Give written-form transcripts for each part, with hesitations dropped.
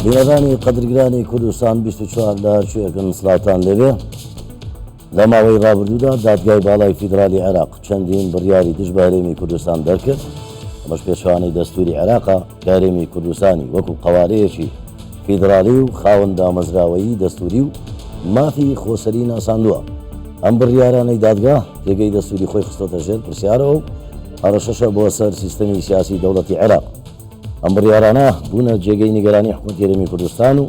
بینەرانی قەدرگرانی کوردستان 24 لە هەرکوێکن سڵاوتان لێبێ. لە ماوەی ڕابردوودا دادگای باڵای فیدرالی عێراق چەندین بڕیاری دژ بە هەرێمی کوردستان دەرکرد، ئەمەش پێچەوانەی دەستووری عێراقە کە هەرێمی کوردستانی وەکو قەوارەیەکی فیدرالی و خاوەن دامەزراوەیی دەستووری و مافی خۆسەری ناساندووە. ئەم بڕیارانەی دادگا پێگەی دەستووری خۆی خستۆتە ژێر پرسیارەوە و هەڕەشەشە بۆ سەر سیستەمی سیاسی دەوڵەتی عێراق. ئەم بڕیارانە بوونە جێگەی نیگەرانی حکومەتی هەرێمی کوردستان و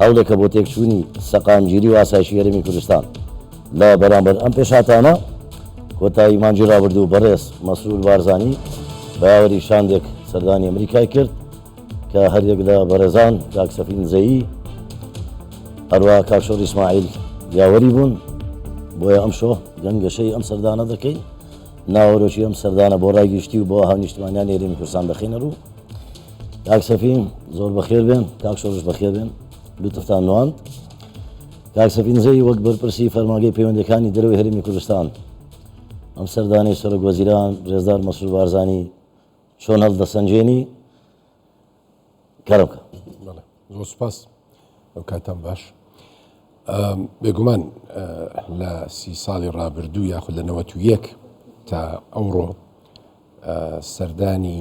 هەوڵێکە بۆ تێکچوونی سەقامگیری و ئاسایشی هەرێمی کوردستان. لە بەرامبەر ئەم پێشهاتانە، کۆتایی مانگی ڕابردوو بەڕێز مەسرور بارزانی بە یاوەری شاندێک سەردانی ئەمریکای کرد کە هەریەک لە بەڕێزان کاک سەفین دزەیی هەروەها کاک شۆڕ ئیسماعیل یاوەری بوون. بۆیە ئەمشۆ گەنگەشەی ئەم سەردانە دەکەین. ناوەرۆکی ئەم سەردانە بۆ ڕای گشتی و بۆ هاونیشتمانیانی هەرێمی کوردستان دەخەینە ڕوو. کاک سەفین زۆر بەخێر بێن، کاک شۆڕش بەخێر بێن، لوتفتان نواند. کاک سەفین زەی وەک بەرپرسی فەرمانگەی پەیوەندیەکانی دەرەوەی هەرێمی کوردستان ئەم سەردانەی سەرۆک وەزیران ڕێزدار مەسرور بارزانی چۆن هەڵدەسەنگێنی؟ کەرم کە. بەڵێ زۆر سوپاس ئەو کاتان باش. بێگومان لە سی ساڵی ڕابردوو یاخود لە 91 تا ئەوڕۆ سەردانی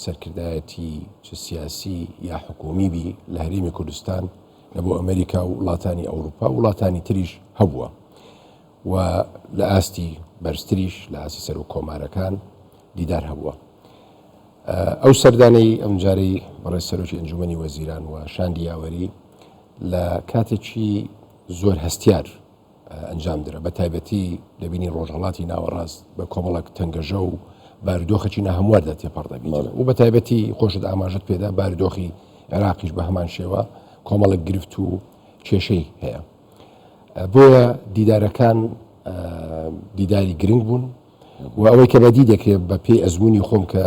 سەرکردایەتی چ سیاسی یا حکومی بی لە هەرێمی کوردستان لە بۆ ئەمریکا و وڵاتانی ئەوروپا وڵاتانی تریش هەبووە و لە ئاستی بەرزتریش لە ئاستی سەرۆک کۆمارەکان دیدار هەبووە. ئەو سەردانەی ئەمجارەی بەڕێز سەرۆکی ئەنجومەنی وەزیران و شاندی یاوەری لە کاتێکی زۆر هەستیار ئەنجام درا، بە تایبەتی دەبینی ڕۆژهەڵاتی ناوەڕاست بە کۆمەڵک تەنگەژە و بارودۆخێکی ناهەمواردا تێپەڕ دەبیت و بە تایبەتی خۆشت ئاماژەت پێدا بارودۆخی عێراقیش بە هەمان شێوە کۆمەڵک گرفت و کێشەی هەیە. بۆیە دیدارەکان دیداری گرنگ بوون و ئەوەی کە بەدی دەکرێت بە پێی ئەزمموی خۆم کە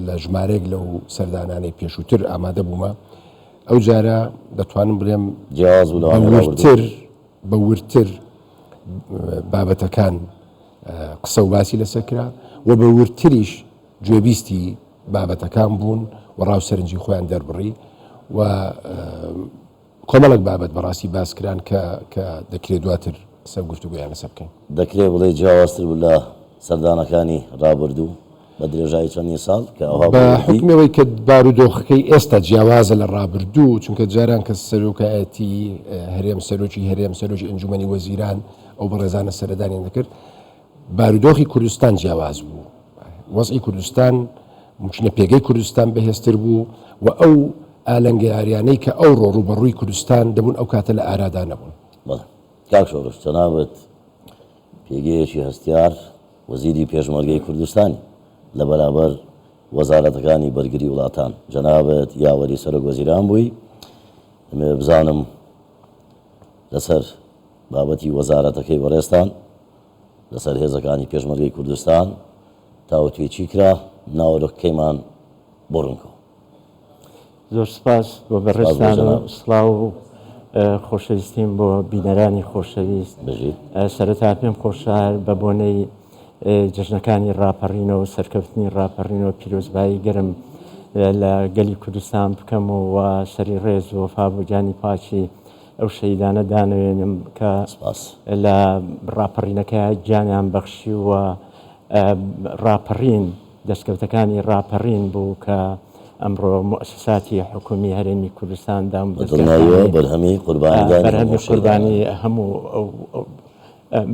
لە ژمارەیەک لەو سەردانانەی پێشووتر ئامادە بوومە ئەو جارە دەتوانم بڵێم جیاواز بوو لەوانەی ڕابردوو. وردتر بە وردتر بابەتەکان قسە و باسی لەسەر کرا و بە وردتریش گوێبیستی بابەتەکان بوون و ڕاو سەرنجی خۆیان دەربڕی و کۆمەڵێک بابەت بەڕاستی باس کران کە کە دەکرێت دواتر قسە و گفتوگۆیان لەسەر بکەین. دەکرێت بڵێی جیاوازتر بوو لە سەردانەکانی ڕابردوو بە درێژایی چەندین ساڵ کە ئەوها بە حوکمی ئەوەی کە بارودۆخەکەی ئێستا جیاوازە لە ڕابردوو، چونکە جاران کە سەرۆکایەتی هەرێم، سەرۆکی هەرێم، سەرۆکی ئەنجومەنی وەزیران ئەو بەڕێزانە سەردانیان دەکرد، بارودۆخی کوردستان جیاواز بوو، وەزعی کوردستان، ممکنە پێگەی کوردستان بەهێزتر بوو و ئەو ئالەنگاریانەی کە ئەوڕۆ ڕووبەڕووی کوردستان دەبوون ئەو کاتە لە ئارادا نەبوون. بەڵێ کاک شۆڕش جەنابت پێگەیەکی هەستیار وەزیری پێشمەرگەی کوردستانی لە بەرابەر وەزارەتەکانی بەرگری وڵاتان جەنابت یاوەری سەرۆک وەزیران بووی دەمەوێت بزانم لەسەر بابەتی وەزارەتەکەی بەڕێزتان لەسەر هێزەکانی پێشمەرگەی کوردستان تاوتوێ چی کرا ناوەرۆکەکەیمان بۆ ڕوونکەوە. زۆر سپاس بۆ بەڕێزتان و سڵاو و خۆشەویستیم بۆ بینەرانی خۆشەویست. سەرەتا پێم خۆشە بە بۆنەی جەژنەکانی ڕاپەڕینەوە و سەرکەوتنی ڕاپەڕینەوە پیرۆزبایی گەرم لە گەلی کوردستان بکەم و سەری ڕێز و وەفا بۆ گیانی پاکی ئەو شەهیدانە دانەوێنم کە لە ڕاپەڕینەکە گیانیان بەخشی و ڕاپەڕین دەستکەوتەکانی ڕاپەڕین بوو کە ئەمڕۆ موئەسەساتی حکوومی هەرێمی کوردستان دام و دەزگاکانی بەرهەمی قوربانیدانی بەرهەمی قوربانی هەموو ئەو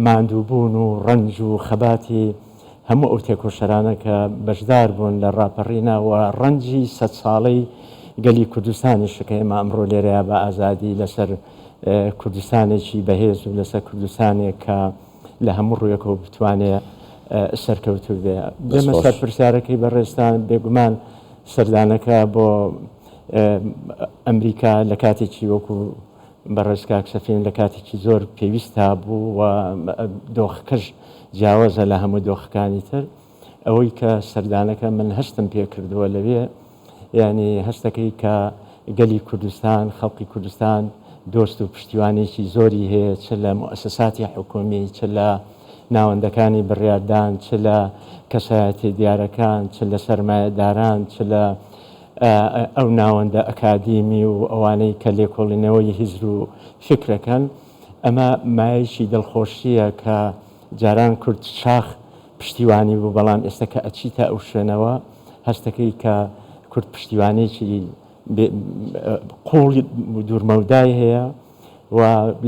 ماندووبوون و ڕەنج و خەباتی هەموو ئەو تێکۆشەرانە کە بەشدار بوون لە ڕاپەڕینا و ڕەنجی سەدساڵەی گەلی کوردستانیش کە ئێمە ئەمڕۆ لێرەیا بە ئازادی لەسەر کوردستانێکی بەهێز و لەسەر کوردستانێک کە لە هەموو ڕوویەکەوە بتوانێ سەرکەوتوو بێ. بێمە سەر پرسیارەکەی بەڕێزتان، بێگومان سەردانەکە بۆ ئەمریکا لە کاتێکی وەکو بەڕێز کاک سەفین لە کاتێکی زۆر پێویستا بوو و دۆخەکەش جیاوازە لە هەموو دۆخەکانی تر. ئەوەی کە سەردانەکە من هەستم پێ کردووە لەوێ یانی هەستەکەی کە گەلی کوردستان، خەڵکی کوردستان دۆست و پشتیوانێکی زۆری هەیە چ لە موئەسەساتی حکوومی، چ لە ناوەندەکانی بڕیاردان، چ لە کەسایەتیە دیارەکان، چ لە سەرمایەداران، چ لە. ئەو ناوەندە ئەکادیمی و ئەوانەی کە لێکۆڵینەوەی هزر و فیکرەکەن، ئەمە مایەیەکی دڵخۆشییە کە جاران کورد شاخ پشتیوانی بوو، بەڵام ئێستا کە ئەچیتە ئەو شوێنەوە هەستەکەی کە کورد پشتیوانییەکی قووڵ و دوورمەودای هەیە و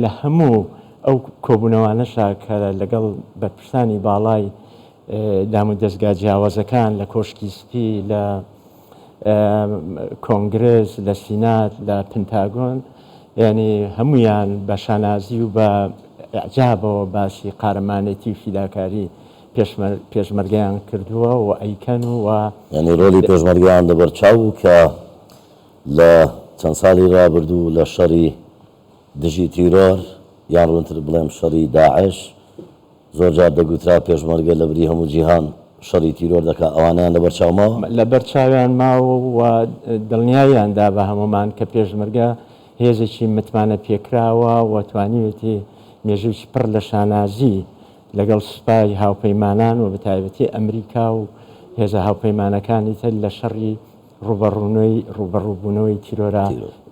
لە هەموو ئەو کۆبوونەوانەشا کە لەگەڵ بەرپرسانی باڵای دامودەزگا جیاوازەکان لە کۆشکی سپی، لە کۆنگرس، لە سینات، لە پنتاگۆن، یانی هەموویان بە شانازی و بە ئیعجابەوە باسی قارەمانێتی و فیداکاری پێشمەرگەیان کردووە و ئەیکەن و. یانی ڕۆڵی پێشمەرگەیان لەبەر چاو بوو کە لە چەند ساڵی ڕابردوو لە شەڕی دژی تیرۆر یان ڕوونتر بڵێم شەڕی داعش زۆر جار دەگوترا پێشمەرگە لەبری هەموو جیهان شەڕی تیرۆر دەکا، ئەوانەیان لەبەر چاو ماوە؟ لەبەر چاویان ماوە و دڵنیاییان دا بە هەموومان کە پێشمەرگە هێزێکی متمانە پێکراوە و توانیوێتی مێژوویی پڕ لە شانازی لەگەڵ سوپای هاوپەیمانان و بەتایبەتی ئەمریکا و هێزە هاوپەیمانەکانی تر لە شەڕی ڕووبەڕوونەوەی ڕووبەڕووبوونەوەی تیرۆرا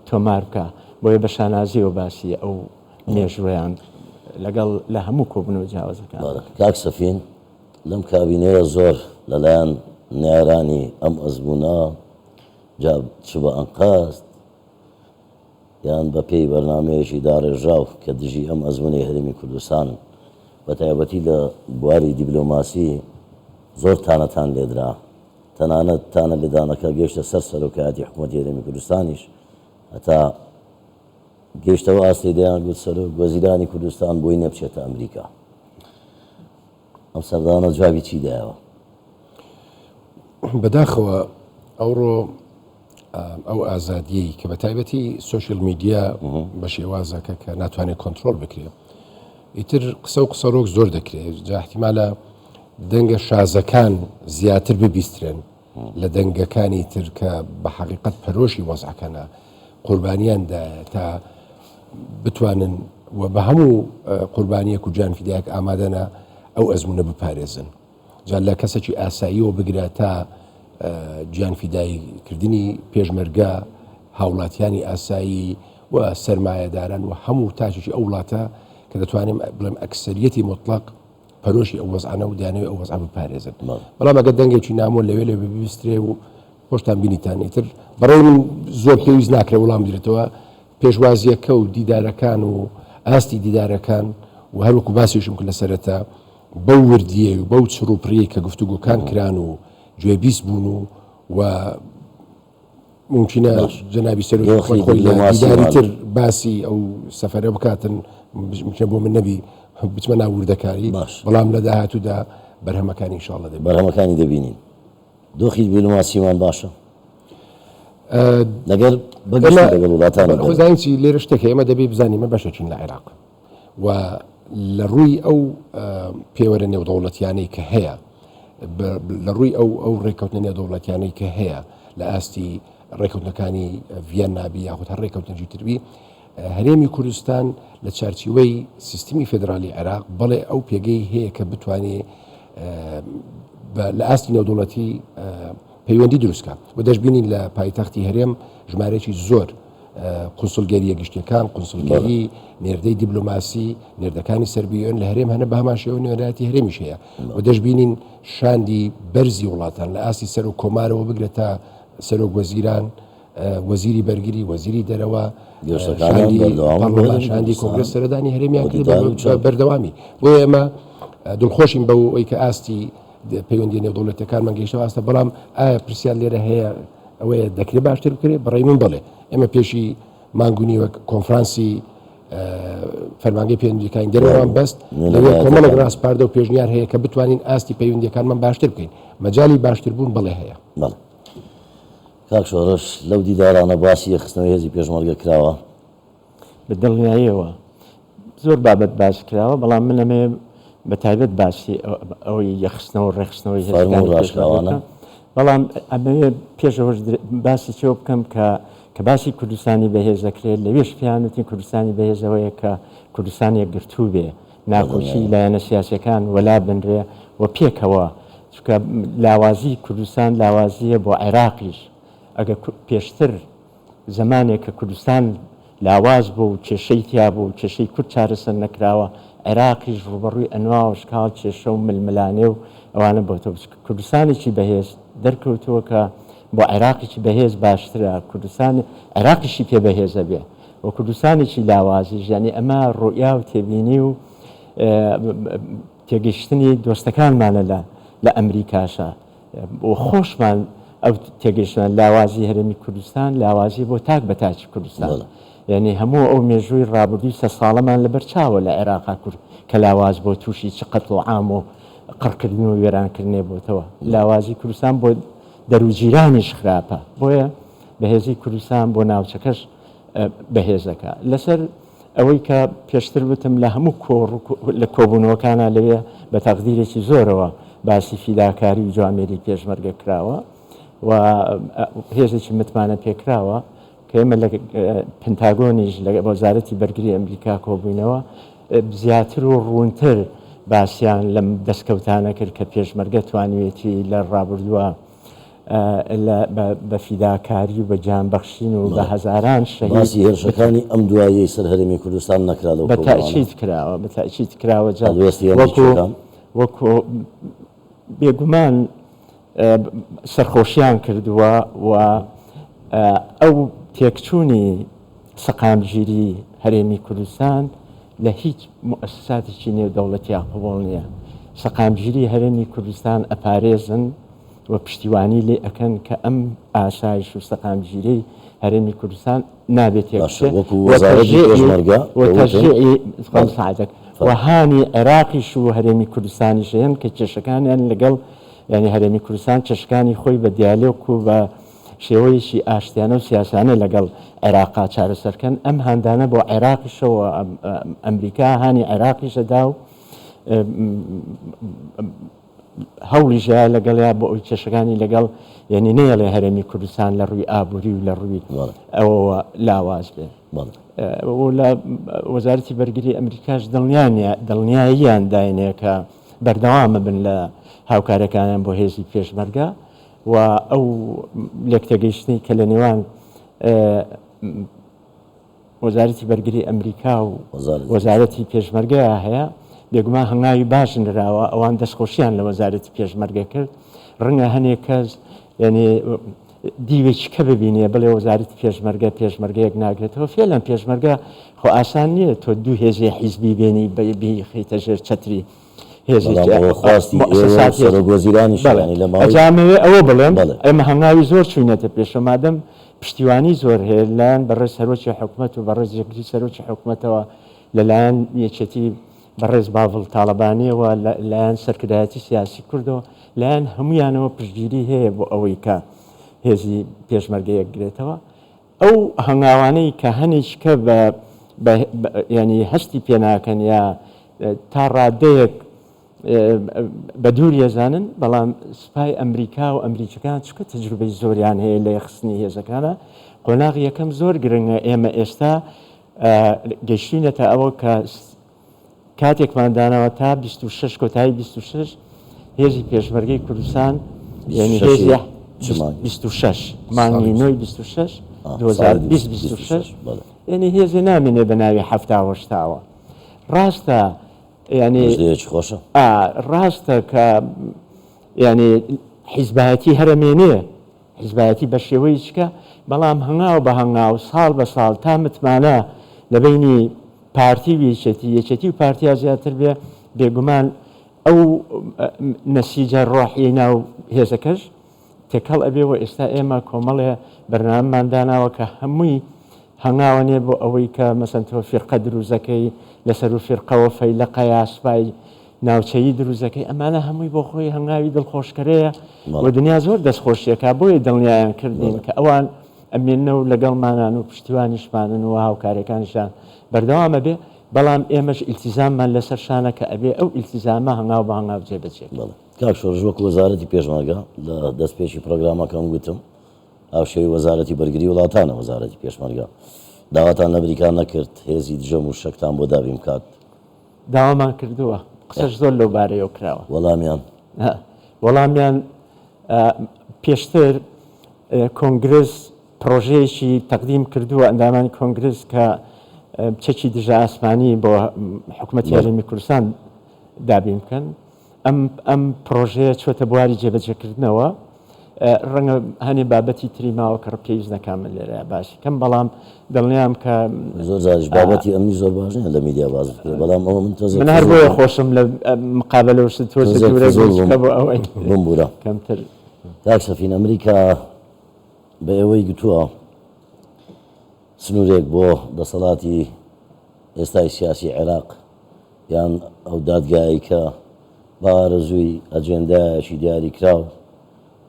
تۆمار بکا. بۆیە بە شانازییەوە باسی ئەو مێژووەیان لەگەڵ لە هەموو کۆبوونەوە جیاوازەکان. بەڵێ کاک سەفین، لەم کابینەیە زۆر لەلایەن نەیارانی ئەم ئەزموونە جا چ بە ئەنقەست یان بە پێی بەرنامەیەکی داڕێژراو کە دژی ئەم ئەزموونەی هەرێمی کوردستانن بە تایبەتی لە بواری دیبلۆماسی زۆر تانەتان لێدرا تەنانەت تانە لێدانەکە گەیشتە سەر سەرۆکایەتی حکوومەتی هەرێمی کوردستانیش هەتا گەیشتە ئەو ئاستەی دەیان گوت سەرۆک وەزیرانی کوردستان بۆی نیە بچێتە ئەمریکا. ئەم سەردانە جوابی چی دایەوە؟ بەداخەوە ئەوڕۆ ئەو ئازادیەی کە بە تایبەتی سوۆشیل میدیا بە شێوازەکە کە ناتوانێت کۆنتترۆل بکرێت ئیتر قسە و قسەرۆک زۆر دەکرێت جا احتیمالە دەنگە شازەکان زیاتر ببیسترێن لە دەنگەکانی تر کە بە حەقیقەت پەرۆشی وەزعەکەنە قوربانیان دایە تا بتوانن و بە هەموو قوربانیەک و گیانفیدایەک ئامادەنە ئەو ئەزمونە بپارێزن جا لە کەسێکی ئاساییەوە بگرە تا گیانفیدایی کردنی پێشمەرگە هاوڵاتیانی ئاسایی و سەرمایەداران و هەموو تاکێکی ئەو وڵاتە کە دەتوانم بڵێم ئەکسەریەتی مطلق پەرۆشی ئەو وەزعانە و دەیانەوێت ئەو وەزعە بپارێزن. بەڵام ئەگەر دەنگێکی نامۆ لەوێ لەوێ ببیسترێ و خۆشتان بینیتان ئیتر بەڕێی من زۆر پێویست ناکرێ وڵام بدرێتەوە پێشوازیەکە و دیدارەکان و ئاستی دیدارەکان و هەروەکو باسیشم کرد لە سەرەتا بەو وردیەی و بەو چڕ و پڕیەی کە گفتوگۆکان کران و گوێبیست بوون و و مومکینە جەنابی سەرۆکی دۆخی حکومەت خۆی لە دیپلۆماسی دیداری مان. تر باسی ئەو سەفەرە بکاتن ممکنە بۆ من نەبی بچمە ناو وردەکاری باش. بەڵام لە داهاتوودا بەرهەمەکانی ان شاء اللە دەبینین. بەرهەمەکانی دەبینین. دۆخی دیپلۆماسیمان باشە لەگەر بەگشتی ئێمە لەگەڵ وڵاتانی خۆ دەرەوە. زانین چی لێرە شتێک هەیە ئێمە دەبێ بزانین ئێمە بەشێکین لە عێراق و لە ڕووی ئەو پێوەرە نێودەوڵەتیانەی کە هەیە لە ڕووی ئەو ئەو ڕێککەوتنە نێودەوڵەتیانەی کە هەیە لە ئاستی ڕێککەوتنەکانی ڤیەننا بی یاخود هەر ڕێککەوتنێکی تر بی هەرێمی کوردستان لە چارچیوەی سیستمی فێدرالی عێراق بەڵێ ئەو پێگەی هەیە کە بتوانێ لە ئاستی نێودەوڵەتی پەیوەندی دروستکە و دەشببینین لە پایتەختی هەرێم ژمارەیەکی زۆر قونسڵگەرییە گشتیەکان، قونسڵگەری، نێردەی دیبلۆماسی، نێردەکانی سەر بە یوئێن لە هەرێم هەنە، بە هەمان شێوە نوێنەرایەتی هەرێمیش هەیە و دەشبینین شاندی بەرزی وڵاتان لە ئاستی سەرۆک کۆمارەوە بگرە تا سەرۆک وەزیران، وەزیری بەرگری، وەزیری دەرەوە، شاندی پەڕلەمان، شاندی کۆنگرێس سەردانی هەرێمیان کرد بە بەردەوامی. بۆیە ئێمە دڵخۆشین بەوەی کە ئاستی پەیوەندیە نێودەوڵەتیەکانمان گەیشتەوە ئاستە، بەڵام ئایا پرسیار لێرە هەیە ئەوەیە دەکرێت باشتر بکرێت؟ بەڕای من بەڵێ. ئێمە پێشی مانگ و نیوەک کۆنفرانسی فەرمانگەی پەیوەندیەکانی دەرەوەمان بەست، لەوێ کۆمەڵێک ڕاسپاردە و پێشنیار هەیە کە بتوانین ئاستی پەیوەندیەکانمان باشتر بکەین. مەجالی باشتربوون بەڵێ هەیە. بەڵێ کاک شۆڕش، لەو دیدارانە باسی یەکخستنەوەی هێزی پێشمەرگە کراوە؟ بە دڵنیاییەوە زۆر بابەت باس کراوە، بەڵام من ئەمەوێ بە تایبەت باسی ئەوەی یەکخستنەوە و ڕێکخستنەوەی فەرموو هێزەکانی پێشمەرگە ڕاشکاوانە. بکەم، بەڵام ئەمەوێ پێش ئەوەش باسی چەوە بکەم کە کە باسی کوردستانی بەهێز دەکرێت، لەوێش پێیان وتین کوردستانی بەهێز ئەوەیە کە کوردستان یەکگرتوو بێ، ناکۆکی لایەنە سیاسیەکان وەلا بنرێ و پێکەوە، چونکە لاوازی کوردستان لاوازییە بۆ عێراقیش. ئەگەر پێشتر زەمانێک کە کوردستان لاواز بوو و کێشەی تیا بوو و کێشەی کورد چارەسەر نەکراوە، عێراقیش ڕووبەڕووی ئەنوا و ئەشکاڵ کێشە و ململانێ و ئەوانە بۆتەوە. کوردستانێکی بەهێز دەرکەوتووە کە بۆ عێراقێکی بەهێز باشترە، کوردستان عێراقیشی پێ بەهێز ئەبێ و کوردستانێکی لاوازیش، یانی ئەمە ڕوئیا و تێبینی و تێگەیشتنی دۆستەکانمانە لە لە ئەمریکاشە. و خۆشمان ئەو تێگەیشتنە لاوازی هەرێمی کوردستان لاوازی بۆ تاک بە تاکی کوردستان یعنی هەموو ئەو مێژووی ڕابردووی سە ساڵەمان لەبەر چاوە لە عێراقا کورد کە لاواز بۆ تووشی چ قەتڵ و عام و قڕکردن و وێرانکردنێ بۆتەوە لاوازی کوردستان بۆ دەروجیرانیش خراپە بۆیە بەهێزی کوردستان بۆ ناوچەکەش بەهێزەکە لەسەر ئەوەی کە پێشتر وتم لە هەموو کۆڕ و لە کۆبوونەوەکانا لەوێ بە تەقدیرێکی زۆرەوە باسی فیداکاری و جوامێری پێشمەرگە کراوە و هێزێکی متمانە پێکراوە کە ئێمە لە پنتاگۆنیش لە وەزارەتی بەرگری ئەمریکا کۆبووینەوە زیاتر و ڕوونتر باسیان لەم دەستکەوتانە کرد کە پێشمەرگە توانیوێتی لە ڕابردووە بە فیداکاری و بە گیان بەخشین و بە هەزاران شەهید. باسی هێرشەکانی ئەم دواییەی سەر هەرێمی کوردستان نەکرا لەو کۆبوونەوانە؟ بە تەئکید کراوە، بە تەئکید کراوە جا هەڵوێستی ئەمریکییەکان؟ وەکو بێگومان سەرخۆشیان کردووە و ئەو تێکچوونی سەقامگیری هەرێمی کوردستان لە هیچ موئەسەساتێکی نێودەوڵەتیا قبوڵ نییە. سەقامگیری هەرێمی کوردستان ئەپارێزن و پشتیوانی لێ ئەکەن کە ئەم ئاسایش و سەقامگیرەی هەرێمی کوردستان نابێ باشە تێکبچێ وەکو و وەزارەتی تەشجیعی پێشمەرگە و کە وتم تەشجیعی بەڵێ سعادەک و فەرموو. هانی عێراقیش و هەرێمی کوردستانیش ئەیەن کە کێشەکانیان لەگەڵ یانی هەرێمی کوردستان کێشەکانی خۆی بە دیالۆگ و بە شێوەیەکی ئاشتیانە و سیاسیانە لەگەڵ عێراقا چارەسەر کەن، ئەم هاندانە بۆ عێراقیشە و ئەمریکا هانی عێراقیش ئەدا و هەوڵیش ئەیا لەگەڵیا بۆ ئەوی کێشەکانی لەگەڵ یعنی نەیەڵێ هەرێمی کوردستان لە ڕووی ئابووری و لە ڕووی ئەوەوە لاواز بێ. و لە وەزارەتی بەرگری ئەمریکاش دڵنیاییان داینێ کە بەردەوامە بن لە هاوکارەکانیان بۆ هێزی پێشمەرگە و ئەو لێکتێگەیشتنەی کە لە نێوان وەزارەتی بەرگری ئەمریکا و وەزارەتی پێشمەرگە هەیە بێگومان هەنگاوی باش نراوە ئەوان دەستخۆشیان لە وەزارەتی پێشمەرگە کرد ڕەنگە هەنێک کەس یعنی دیوێکی کە ببینێ بڵێ وەزارەتی پێشمەرگە پێشمەرگەیەک ناگرێتەوە فێلەن پێشمەرگە خۆ ئاسان نییە تۆ دوو هێزی حیزبی بێنی بیخەیتە ژێر چەتری هێزێکی بەڵام ئەوە خواستی ئێوە و موئەسەساتی سەرۆک وەزیرانیشە بەڵێ یانی لە ماوەی ئەجا ئەمەوێ ئەوە بڵێم بەڵێ. ئێمە هەنگاوی زۆر چووینەتە پێشەوە مادەم پشتیوانی زۆر هەیە لەلایەن بەڕێز سەرۆکی حکومەت و بەڕێز جێگری سەرۆکی حکومەتەوە لەلایەن یەکێتی بەڕێز باڤڵ تاڵەبانیەوە لەلایەن سەرکردایەتی سیاسی کوردەوە لایەن هەموویانەوە پشتگیری هەیە بۆ ئەوەی کە هێزی پێشمەرگە یەکگرێتەوە ئەو هەنگاوانەی کە هەنیشکە بە بە یانی هەستی پێ ناکەن یا تا ڕادەیەک بە دوور یەزانن بەڵام سوپای ئەمریکا و ئەمریکیەکان چونکە تەجروبەی زۆریان هەیە لە یەخستنی هێزەکانە قۆناغی یەکەم زۆر گرنگە ئێمە ئێستا گەشتینەتە ئەوە کە کاتێکمان داناوە تا 26 کۆتایی 26 هێزی پێشمەرگەی کوردستان یعنی هێزی 26 مانگی نۆی 26 2026 یعنی هێزێ نامێنێ بە ناوی حەفتا و هەشتاوە ڕاستە یعنی خۆشە ڕاستە کە یعنی حیزبایەتی هەرەمێنێ حیزبایەتی بە شێوەیەکە بەڵام هەنگاو بە هەنگاو ساڵ بە ساڵ تا متمانە لە بینی پارتی و یەکێتی یەکێتی و پارتیا زیاتر بێ بێگومان ئەو نەسیجە ڕۆحیەی ناو هێزەکەش تێکەڵ ئەبێ و ئێستا ئێمە کۆمەڵێ بەرنامەمان داناوە کە هەمووی هەنگاوە نێ بۆ ئەوەی کە مەسەن تۆ فیرقە دروزەکەی لەسەر و فیرقەوە فەیلەقە یا سوپای ناوچەیی دروزەکەی ئەمانە هەمووی بۆ خۆی هەنگاوی دڵخۆشکەرەیە و دنیا زۆر دەستخۆشیەکە بۆیە دڵنیایان کردین کە ئەوان ئەمێنەوە لەگەڵمانان و پشتیوانیشمانن و هاوکاریەکانیشان بەردەوامە بێ بەڵام ئێمەش ئیلتیزاممان لەسەر شانە کە ئەبێ ئەو ئیلتیزامە هەنگاو بە هەنگاو جێبەجێ کەین. بەڵێ کاک شۆڕش وەکو وەزارەتی پێشمەرگە لە دەستپێکی پرۆگرامەکەم گوتم هاوشێوەی وەزارەتی بەرگری وڵاتانە وەزارەتی پێشمەرگە داواتان لە ئەمریکا نەکرد هێزی دژە مووشەکتان بۆ دابین بکات؟ داوامان کردووە قسەش زۆر لەو بارەیەوە کراوە. وەڵامیان؟ وەڵامیان پێشتر. کۆنگرس پڕۆژەیەکی تەقدیم کردووە ئەندامانی کۆنگرس کە چەکی دژە ئاسمانی بۆ حکومەتی هەرێمی کوردستان دابین بکەن. ئەم ئەم پڕۆژەیە چۆتە بواری جێبەجێکردنەوە. ڕەنگە هەنێ بابەتی تری ماوە کە پێویست نەکا من لێرە باسی کەم، بەڵام دڵنیام کە زۆر جاریش بابەتی ئەمنی زۆر باش نییە لە میدیا باس بکرێت، بەڵام ئەوە من تۆزێک من هەر بۆیە خۆشم لە مقابەلە و شت تۆزێک دوورە بووم بۆ ئەوەی بمبورە کەمتر. کاک سەفین ئەمریکا بە ئێوەی گوتووە سنوورێک بۆ دەسەڵاتی ئێستای سیاسی عێراق یان ئەو دادگایەی کە بە ئارەزووی ئەجێندایەکی دیاریکراو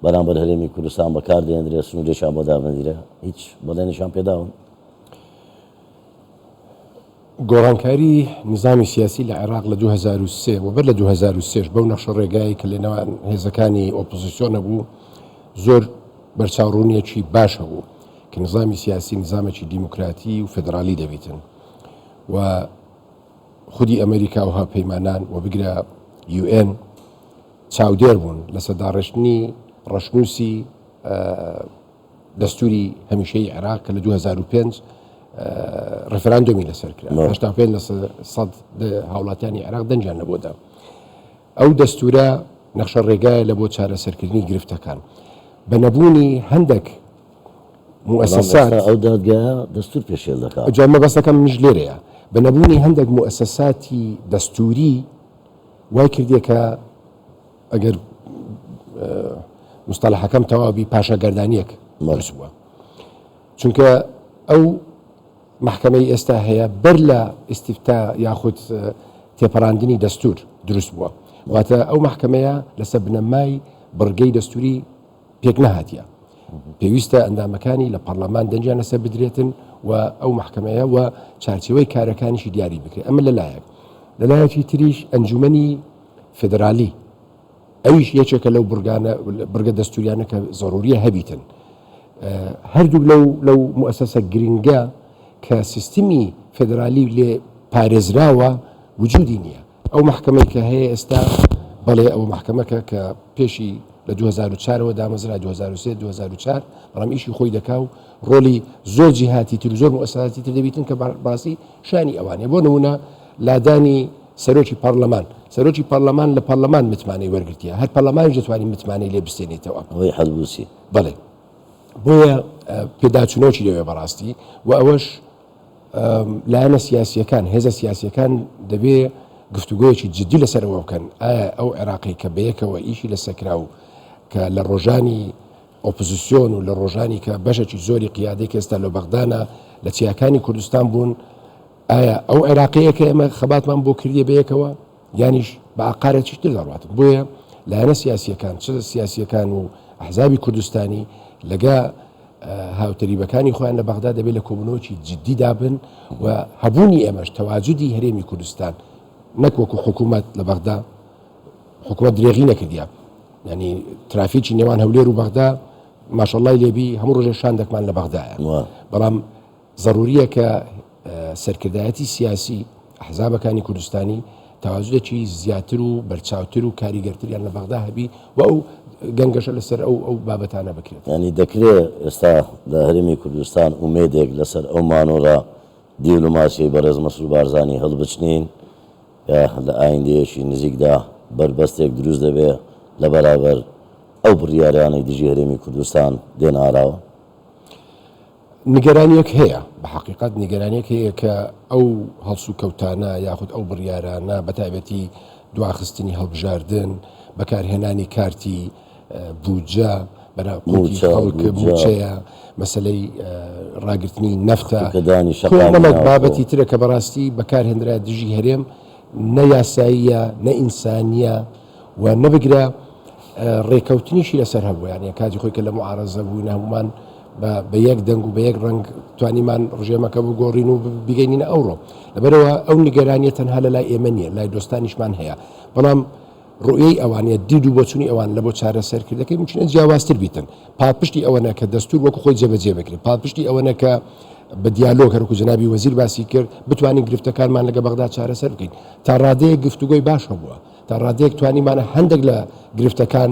بەرامبەر هەرێمی کوردستان بەکار دەهێندرێت، سنوورێکیان بۆ دابندرێت، هیچ بەڵێنێکیان پێداون؟ گۆڕانکاری نیزامی سیاسی لە عێراق لە 2003 و بەر لە 2003 بەو نەخشە ڕێگایەی کە لە نێوان هێزەکانی ئۆپۆزیسیۆن هەبوو زۆر بەرچاوڕوونیەکی باش هەبوو کە نیزامی سیاسی نیزامێکی دیموکراتی و فێدرالی دەبیتن و خودی ئەمریکا و هاوپەیمانان و بگرە یوئێن چاودێر بوون لەسەر داڕشتنی ڕەشنووسی دەستوری هەمیشەیی عێراق کە لە 2005 ڕێفراندۆمی لەسەر کرا 85 لە سەد هاوڵاتیانی عێراق دەنگیان لە بۆ دا. ئەو دەستورە نەخشە ڕێگایە لە بۆ چارەسەرکردنی گرفتەکان بە نەبوونی هەندێک موئەسەسات ئەو دادگایە دەستور پێشێل دەکات. جا مەبەستەکەم منیش لێرەیە بە نەبوونی هەندێک موئەسەساتی دەستوری وای کردیە کە ئەگەر مستەڵەحەکەم تەواو بی پاشاگەردانیەک دروست بووە چونکە ئەو مەحکەمەی ئێستا هەیە بەر لە ئیستیفتا یاخود تێپەڕاندنی دەستور دروست بووە واتە ئەو مەحکەمەیە لەسەر بنەمای بڕگەی دەستوری پێک نەهاتیە پێویستە ئەندامەکانی لە پەرلەمان دەنگیان لەسەر بدرێتن و ئەو مەحکەمەیە و چارچێوەی کارەکانیشی دیاری بکرێت ئەمە لەلایەک لەلایەکی تریش ئەنجومەنی فیدرالی ئەویش یەکێکە لەو بڕگانە بڕگە دەستوریانە کە زەروریە هەبیتن هەردووک لەو لەو موئەسەسە گرنگە کە سیستمی فیدرالی لێ پارێزراوە وجودی نییە ئەو مەحکەمەی کە هەیە ئێستا بەڵێ ئەوە مەحکەمەکە کە پێشی لە 2004ەوە دامەزرا 2003 2004 بەڵام ئیشی خۆی دەکا و ڕۆلی زۆر جیهاتی تر و زۆر موئەسەساتی تر دەبیتن کە باسی شانی ئەوانەیە بۆ نمونە لادانی سەرۆکی پەڕلەمان، سەرۆکی پەڕلەمان لە پەڕلەمان متمانەی وەرگرتیە، هەر پەڕلەمانیش دەتوانی متمانەی لێ بستێنێتەوە. ئەوەی حەلبوسی. بەڵێ. بۆیە پێداچوونەوەکی دەوێ بەڕاستی و ئەوەش لایەنە سیاسییەکان، هێزە سیاسییەکان دەبێ گفتوگۆیەکی جدی لەسەر ئەوە بکەن، ئایا ئەو عێراقەی کە بەیەکەوە ئیشی لەسەر کرا و کە لە ڕۆژانی ئۆپزسیۆن و لە ڕۆژانی کە بەشێکی زۆری قیادەی کە ئێستا لە بەغدانە لە چیاکانی کوردستان بوون، ئایا ئەو عێراقەیە کە ئێمە خەباتمان بۆ کردیە بەیەکەوە یانیش بە ئاقارێکی تر دەڕواتن بۆیە لایەنە سیاسیەکان چ سیاسیەکان و ئەحزابی کوردستانی لەگە هاوتەریبەکانی خۆیان لە بەغدا دەبێت لە کۆبوونەوەکی جددی دابن و هەبوونی ئێمەش تەواجدی هەرێمی کوردستان نەک وەکو حکوومەت لە بەغدا حکوومەت درێغی نەکردیا ینی ترافیکی نێوان هەولێر و بەغدا ماشەڵای لێبی هەموو ڕۆژێ شاندێکمان لە بەغدایە بەڵام زەروریە کە سەرکردایەتی سیاسی ئەحزابەکانی کوردستانی تەواجودێکی زیاتر و بەرچاوتر و کاریگەرتریان لە بەغدا هەبی و ئەو گەنگەشە لەسەر ئەو ئەو بابەتانە بکرێت. یانی دەکرێ ئێستا لە هەرێمی کوردستان ئومێدێک لەسەر ئەو مانۆڕە دیولۆماسیەی بەڕێز مەسرور بارزانی هەڵبچنین کە لە ئایندەیەکی نزیکدا بەربەستێک دروست دەبێ لە بەرابەر ئەو بڕیارانەی دژی هەرێمی کوردستان دێنە ئاراوە؟ نیگەرانیەک هەیە، بە حەقیقەت نیگەرانیەک هەیە کە ئەو هەڵسوکەوتانە یاخود ئەو بڕیارانە بە تایبەتی دواخستنی هەڵبژاردن، بەکارهێنانی کارتی بودجە بەرا قوتی خەڵک موچەیە، مەسەلەی ڕاگرتنی نەفتە، کۆمەڵێک بابەتی ترە کە بەڕاستی بەکارهێنرا دژی هەرێم نە یاساییە نە ئینسانیە و نە بگرە ڕێکەوتنیشی لەسەر هەبوو یانە کاتی خۆی کە لە معارەزە بووین هەمومان بە یەک دەنگ و بە یەک ڕەنگ توانیمان ڕژێمەکە بگۆڕین و بیگەینینە ئەوڕۆ لەبەرەوە ئەو نیگەرانیە تەنها لە لای ئێمە نییە لای دۆستانیشمان هەیە بەڵام ڕوئیەی ئەوان یا دید و بۆچونی ئەوان لە بۆ چارەسەرکردەکەی ممکنە جیاوازتر بیتن پاڵپشتی ئەوەنە کە دەستور وەکو خۆی جێبەجێ بکرێت پاڵپشتی ئەوەنە کە بە دیالۆگ هەروکو جەنابی وەزیر باسی کرد بتوانین گرفتەکانمان لەگە بەغدا چارەسەر بکەین تا ڕادەیەک گفتوگۆی باش هەبووە تا ڕادەیەک توانیمانە هەندێک لە گرفتەکان.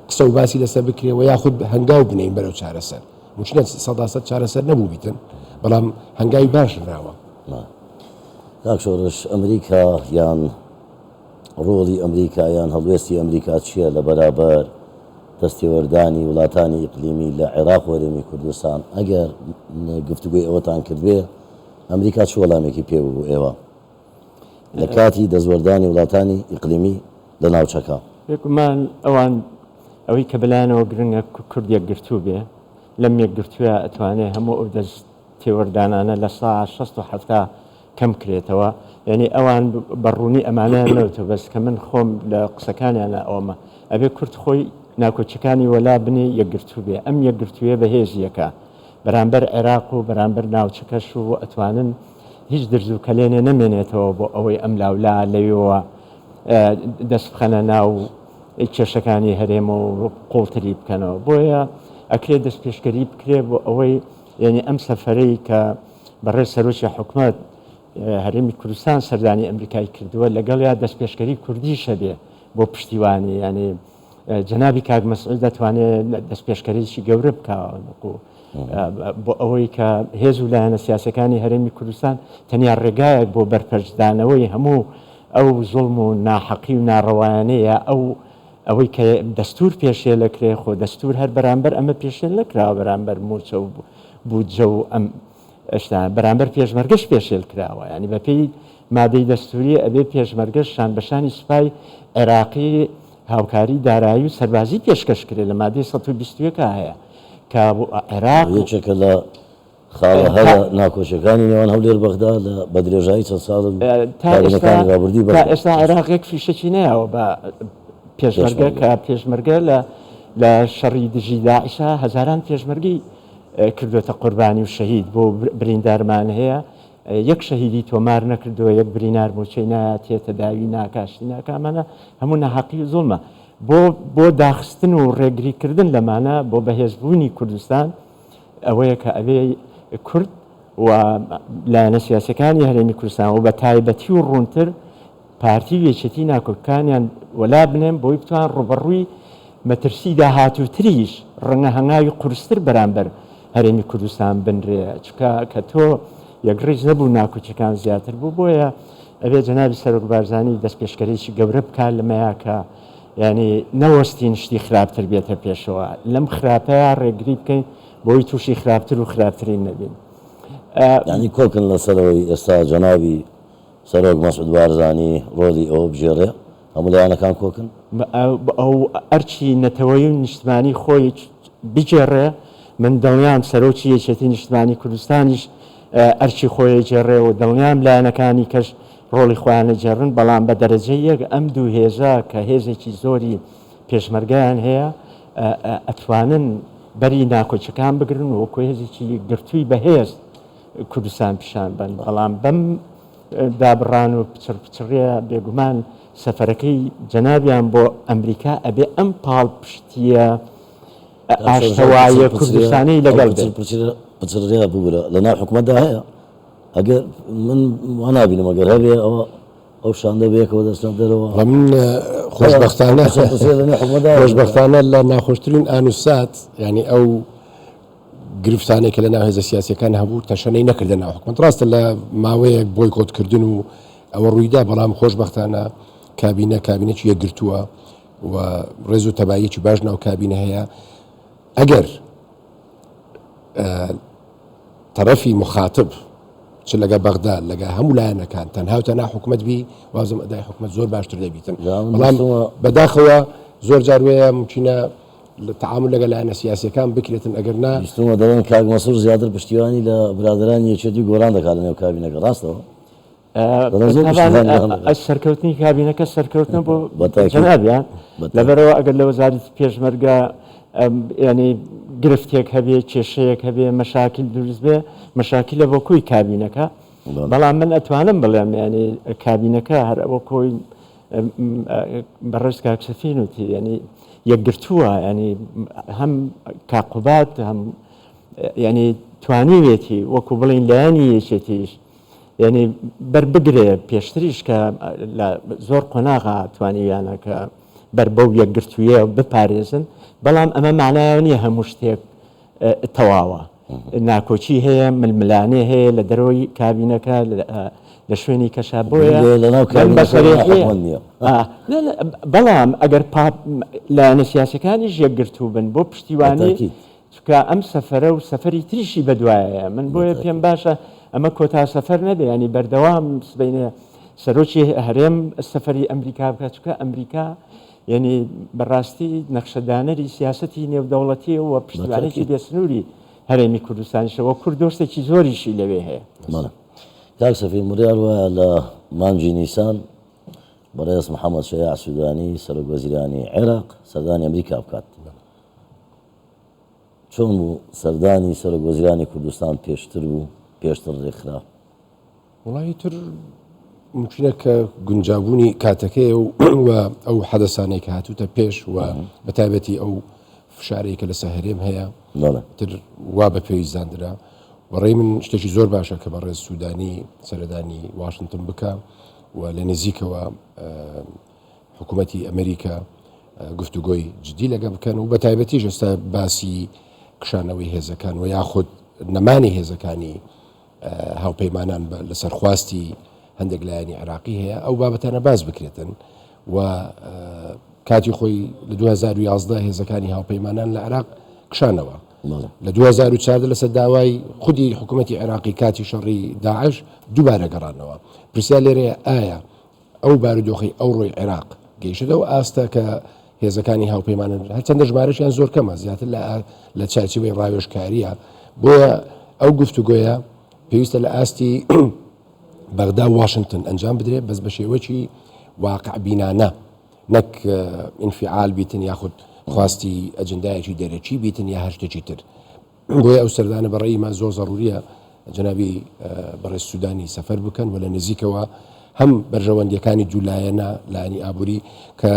قسە و باسی لەسەر بکرێ و یاخود هەنگاو بنێین بەرەو چارەسەر. موچنە سەداسەد چارەسەر نەبووبیتن، بەڵام هەنگاوی باش نراوە. کاک شۆڕش، ئەمریکا یان ڕۆڵی ئەمریکا یان هەڵوێستی ئەمریکا چییە لە بەرابەر دەستێوەردانی وڵاتانی ئیقلیمی لە عێراق و هەرێمی کوردستان؟ ئەگەر گفتوگۆی ئەوەتان کردبێ، ئەمریکا چ وەڵامێکی پێ بوو بۆ ئێوە لە کاتی دەستوەردانی وڵاتانی ئیقلیمی لە ناوچەکە؟ بێگومان ئەوان ئەوەی کە بەلایانەوە گرنگە کورد یەکگرتوو بێ، لەم یەکگرتوویە ئەتوانێ هەموو ئەو دەست تێوەردانانە لە سا 60 و 70 کەم کرێتەوە، یعنی ئەوان بە ڕوونی ئەمانەیان نەوتوە، بەس کە من خۆم لە قسەکانیانە ئەوەمە ئەبێ کورد خۆی ناکۆکیەکانی وەلا بنێ یەکگرتوو بێ، ئەم یەکگرتوویە بەهێزیەکە بەرامبەر عێراق و بەرامبەر ناوچەکەش و ئەتوانن هیچ درز و کەلێنێ نەمێنێتەوە بۆ ئەوەی ئەم لاولا لەوێوە دەست بخەنە ناو کێشەکانی هەرێم و قوڵتری بکەنەوە. بۆیە ئەکرێ دەستپێشکەری بکرێ بۆ ئەوەی یعنی ئەم سەفەرەی کە بەڕێز سەرۆکی حکومەت هەرێمی کوردستان سەردانی ئەمریکای کردووە لەگەڵیا دەستپێشکەری کوردیش هەبێ بۆ پشتیوانی، یعنی جەنابی کاک مەسعود دەتوانێت دەستپێشکەریی گەورە بکا بۆ ئەوەی کە هێز و لایەنە سیاسەکانی هەرێمی کوردستان تەنیا ڕێگایەک بۆ بەرپەرچدانەوەی هەموو ئەو زوڵم و ناحەقی و ناڕەوایانەیە ئەو ئەوەی کە دەستور پێشێل ئەکرێ، خۆ دەستور هەر بەرامبەر ئەمە پێشێل نەکراوە، بەرامبەر مووچە و بودجە و ئەم شتانە، بەرامبەر پێشمەرگەش پێشێل کراوە، یانی بەپێی مادەی دەستوری ئەبێ پێشمەرگەش شان بە شانی سوپای عێراقی هاوکاری دارایی و سەربازی پێشکەش کرێ، لە مادەی 121 هەیە کە عێراق یەکێکە لە خاڵە هەرە ناکۆکیەکانی نێوان هەولێر بەغدا لە بە درێژایی چەند ساڵ و کابینەکانی ڕابردووی تا ئێستا عێراق یەک فیشەکی نەیاوە بە پێشمەرگە کە پێشمەرگە لە لە شەڕی دژی داعشا هەزاران پێشمەرگەی کردوێتە قوربانی و شەهید بۆ بریندارمان هەیە یەک شەهیدی تۆمار نەکردووە یەک برینار موچەی نایاتێ تەداوی ناکا شتی ناکا ئەمانە هەموو ناحەقی و زوڵمە بۆ بۆ داخستن و ڕێگریکردن لەمانە بۆ بەهێزبوونی کوردستان ئەوەیە کە ئەبێ کورد و لایەنە سیاسەکانی هەرێمی کوردستان و بە تایبەتی و ڕوونتر پارتی و یەکێتی ناکۆکەکانیان وەلا بنێن بۆی بتوان ڕووبەڕووی مەترسی داهاتووتریش ڕەنگە هەنگاوی قورستر بەرامبەر هەرێمی کوردستان بنرێ چونکە کە تۆ یەکڕیز نەبوو ناکۆکیەکان زیاتر بوو بۆیە ئەبێ جەنابی سەرۆک بارزانی دەستپێشکەریی گەورە بکات لەمەیا کە یانی نەوەستین شتی خراپتر بێتە پێشەوە لەم خراپەیا ڕێگری بکەین بۆی تووشی خراپتر و خراپترین نەبین. یانی کۆکن لەسەرەوەی ئێستا جەنابی سەرۆک مەسعود بارزانی ڕۆڵی ئەوە بگێڕێ؟ هەموو لایەنەکان کۆکن؟ ئەو ئەرکی نەتەوەیی و نیشتمانی خۆی بگێڕێ، من دڵنیام سەرۆکی یەکێتی نیشتمانی کوردستانیش ئەرکی خۆی ئەگێڕێ و دڵنیام لایەنەکانی کەش ڕۆڵی خۆیان ئەگێڕن، بەڵام بە دەرەجەی یەک ئەم دوو هێزە کە هێزێکی زۆری پێشمەرگەیان هەیە ئەتوانن بەری ناکۆکیەکان بگرن و وەکو هێزێکی یەکگرتووی بەهێز کوردستان پیشان بەن، بەڵام بەم دابڕان و پچڕپچڕیە بێگومان سەفەرەکەی جەنابیان بۆ ئەمریکا ئەبێ ئەم پاڵپشتیە ئاشتەواییە کوردستانەی لەگەڵ بێت. پچڕپچڕیە ببورە لەناو حکومەتدا هەیە؟ ئەگەر من وا نابینم ئەگەر هەبێ ئەوە ئەو شاندە بەیەکەوە دەچنە دەرەوە. من خۆشبەختانە خۆشبەختانە لە ناخۆشترین ئان و سات یانی ئەو گرفتانەی کە لە ناو هێزە سیاسیەکان هەبوو تەشەنەی نەکردە ناو حکومەت ڕاستە لە ماوەیەک بۆیکۆتکردن و ئەوە ڕوویدا بەڵام خۆشبەختانە کابینە کابینەکی یەکگرتووە و ڕێز و تەباییەکی باش ناو کابینە هەیە ئەگەر تەرەفی مخاتب چ لەگە بەغدا لەگە هەموو لایەنەکان تەنها و تەنها حکومەت بی وازم ئەدای حکومەت زۆر باشتر دەبیتن بەڵام بەداخەوە زۆر جار وەیە ممکنە تعامل لەگە لایەنە سیاسیەکان بکرێتن ئەگەر نا. بیستومە دەڵێن کاک مەسرور زیاتر پشتیوانی لە برادەرانی یەکێتی و گۆران دەکات لەنێو کابینەکە ڕاستەوە؟ دەڵێن زۆر پشتیوانی لەوان دەکات. سەرکەوتنی کابینەکە سەرکەوتنە بۆ جەنابیان لەبەرئەوە ئەگەر لە وەزارەتی پێشمەرگە یانی گرفتێک هەبێ کێشەیەک هەبێ مەشاکیل دروست بێ مەشاکیلە بۆ کۆی کابینەکە بەڵام من ئەتوانم بڵێم یانی کابینەکە هەر ئەوە کۆی بەڕێز کاک سەفین وتی یانی یەکگرتووە یانی هەم کاک قوباد هەم یانی توانیوێتی وەکو بڵین لایەنی یەکێتیش یانی بەر بگرێ پێشتریش کە لە زۆر قۆناغا توانیویانە کە بەر بەو یەکگرتوویە بپارێزن، بەڵام ئەمە مانای ئەوە نییە هەموو شتێک تەواوە. ناکۆکی هەیە، ململانێ هەیە لە دەرەوەی کابینەکە، لە شوێنی کەشا، بۆیە لەناو من بە کابینەکە سەرێکی حکومەت نییە. بەڵام ئەگەر لایەنە سیاسەکانیش یەکگرتوو بن بۆ پشتیوانی، بەتاکید. چونکە ئەم سەفەرە و سەفەری تریشی بەدوایەیە، من بۆیە پێم بەتاکید. باشە ئەمە کۆتا سەفەر نەبێ، یانی بەردەوام سبەینێ سەرۆکی هەرێم سەفەری ئەمریکا بکات، چونکە ئەمریکا یانی بەڕاستی نەخشەدانەری سیاسەتی نێودەوڵەتییە و پشتیوانێکی بەتاکید. بێسنووری هەرێمی کوردستانیشە و کورد دۆستێکی زۆریشی لەوێ هەیە. بەڵێ کاک سەفین، بڕیار وایە لە مانگی نیسان بەڕێز محەمەد شەیاع سودانی سەرۆک وەزیرانی عێراق سەردانی ئەمریکا بکات. چۆن بوو سەردانی سەرۆک وەزیرانی کوردستان پێشتر بوو پێشتر ڕێکخرا؟ وەڵایی تر ممکنە کە گونجابوونی کاتەکەیە و و ئەو حەدەسانەی کە هاتووتە پێش و بە تایبەتی ئەو فشارەی کە لەسەر هەرێم هەیە بەڵێ. تر وا بە پێویست زاندرا. بەڕێی من شتێکی زۆر باشە کە بەڕێز سوودانی سەردانی واشنتن بکا و لە نزیکەوە حکوومەتی ئەمریکا گفتوگۆی جدی لەگە بکەن و بە تایبەتیش ئێستا باسی کشانەوەی هێزەکان و یاخود نەمانی هێزەکانی هاوپەیمانان لەسەر خواستی هەندێک لایەنی عێراقی هەیە ئەو بابەتانە باس بکرێتن و کاتی خۆی لە 2011 هێزەکانی هاوپەیمانان لە عێراق کشانەوە لە 2014 لەسەر داوای خودی حکوومەتی عێراقی کاتی شەڕی داعش دووبارە گەڕانەوە پرسیار لێرەیە ئایا ئەو بارودۆخەی ئەوڕۆی عێراق گەیشتە ئەو ئاستە کە هێزەکانی هاوپەیمانان هەرچەندە ژمارەشیان زۆر کەمە زیاتر لە لە چارچێوەی ڕاوێژکاریە بۆیە ئەو گفتوگۆیە پێویستە لە ئاستی بەغدا و واشنگتن ئەنجام بدرێت بەس بە شێوەکی واقع بینانە نەک ئینفعال بیتن یاخود خواستی ئەجندایەکی دەرەکی بیتن یا هەر شتێکی تر بۆیە ئەو سەردانە بە ڕەئی من زۆر زەروریە جەنابی بەڕێز سودانی سەفەر بکەن و لە نزیکەوە هەم بەرژەوەندیەکانی دوولایەنە لایەنی ئابووری کە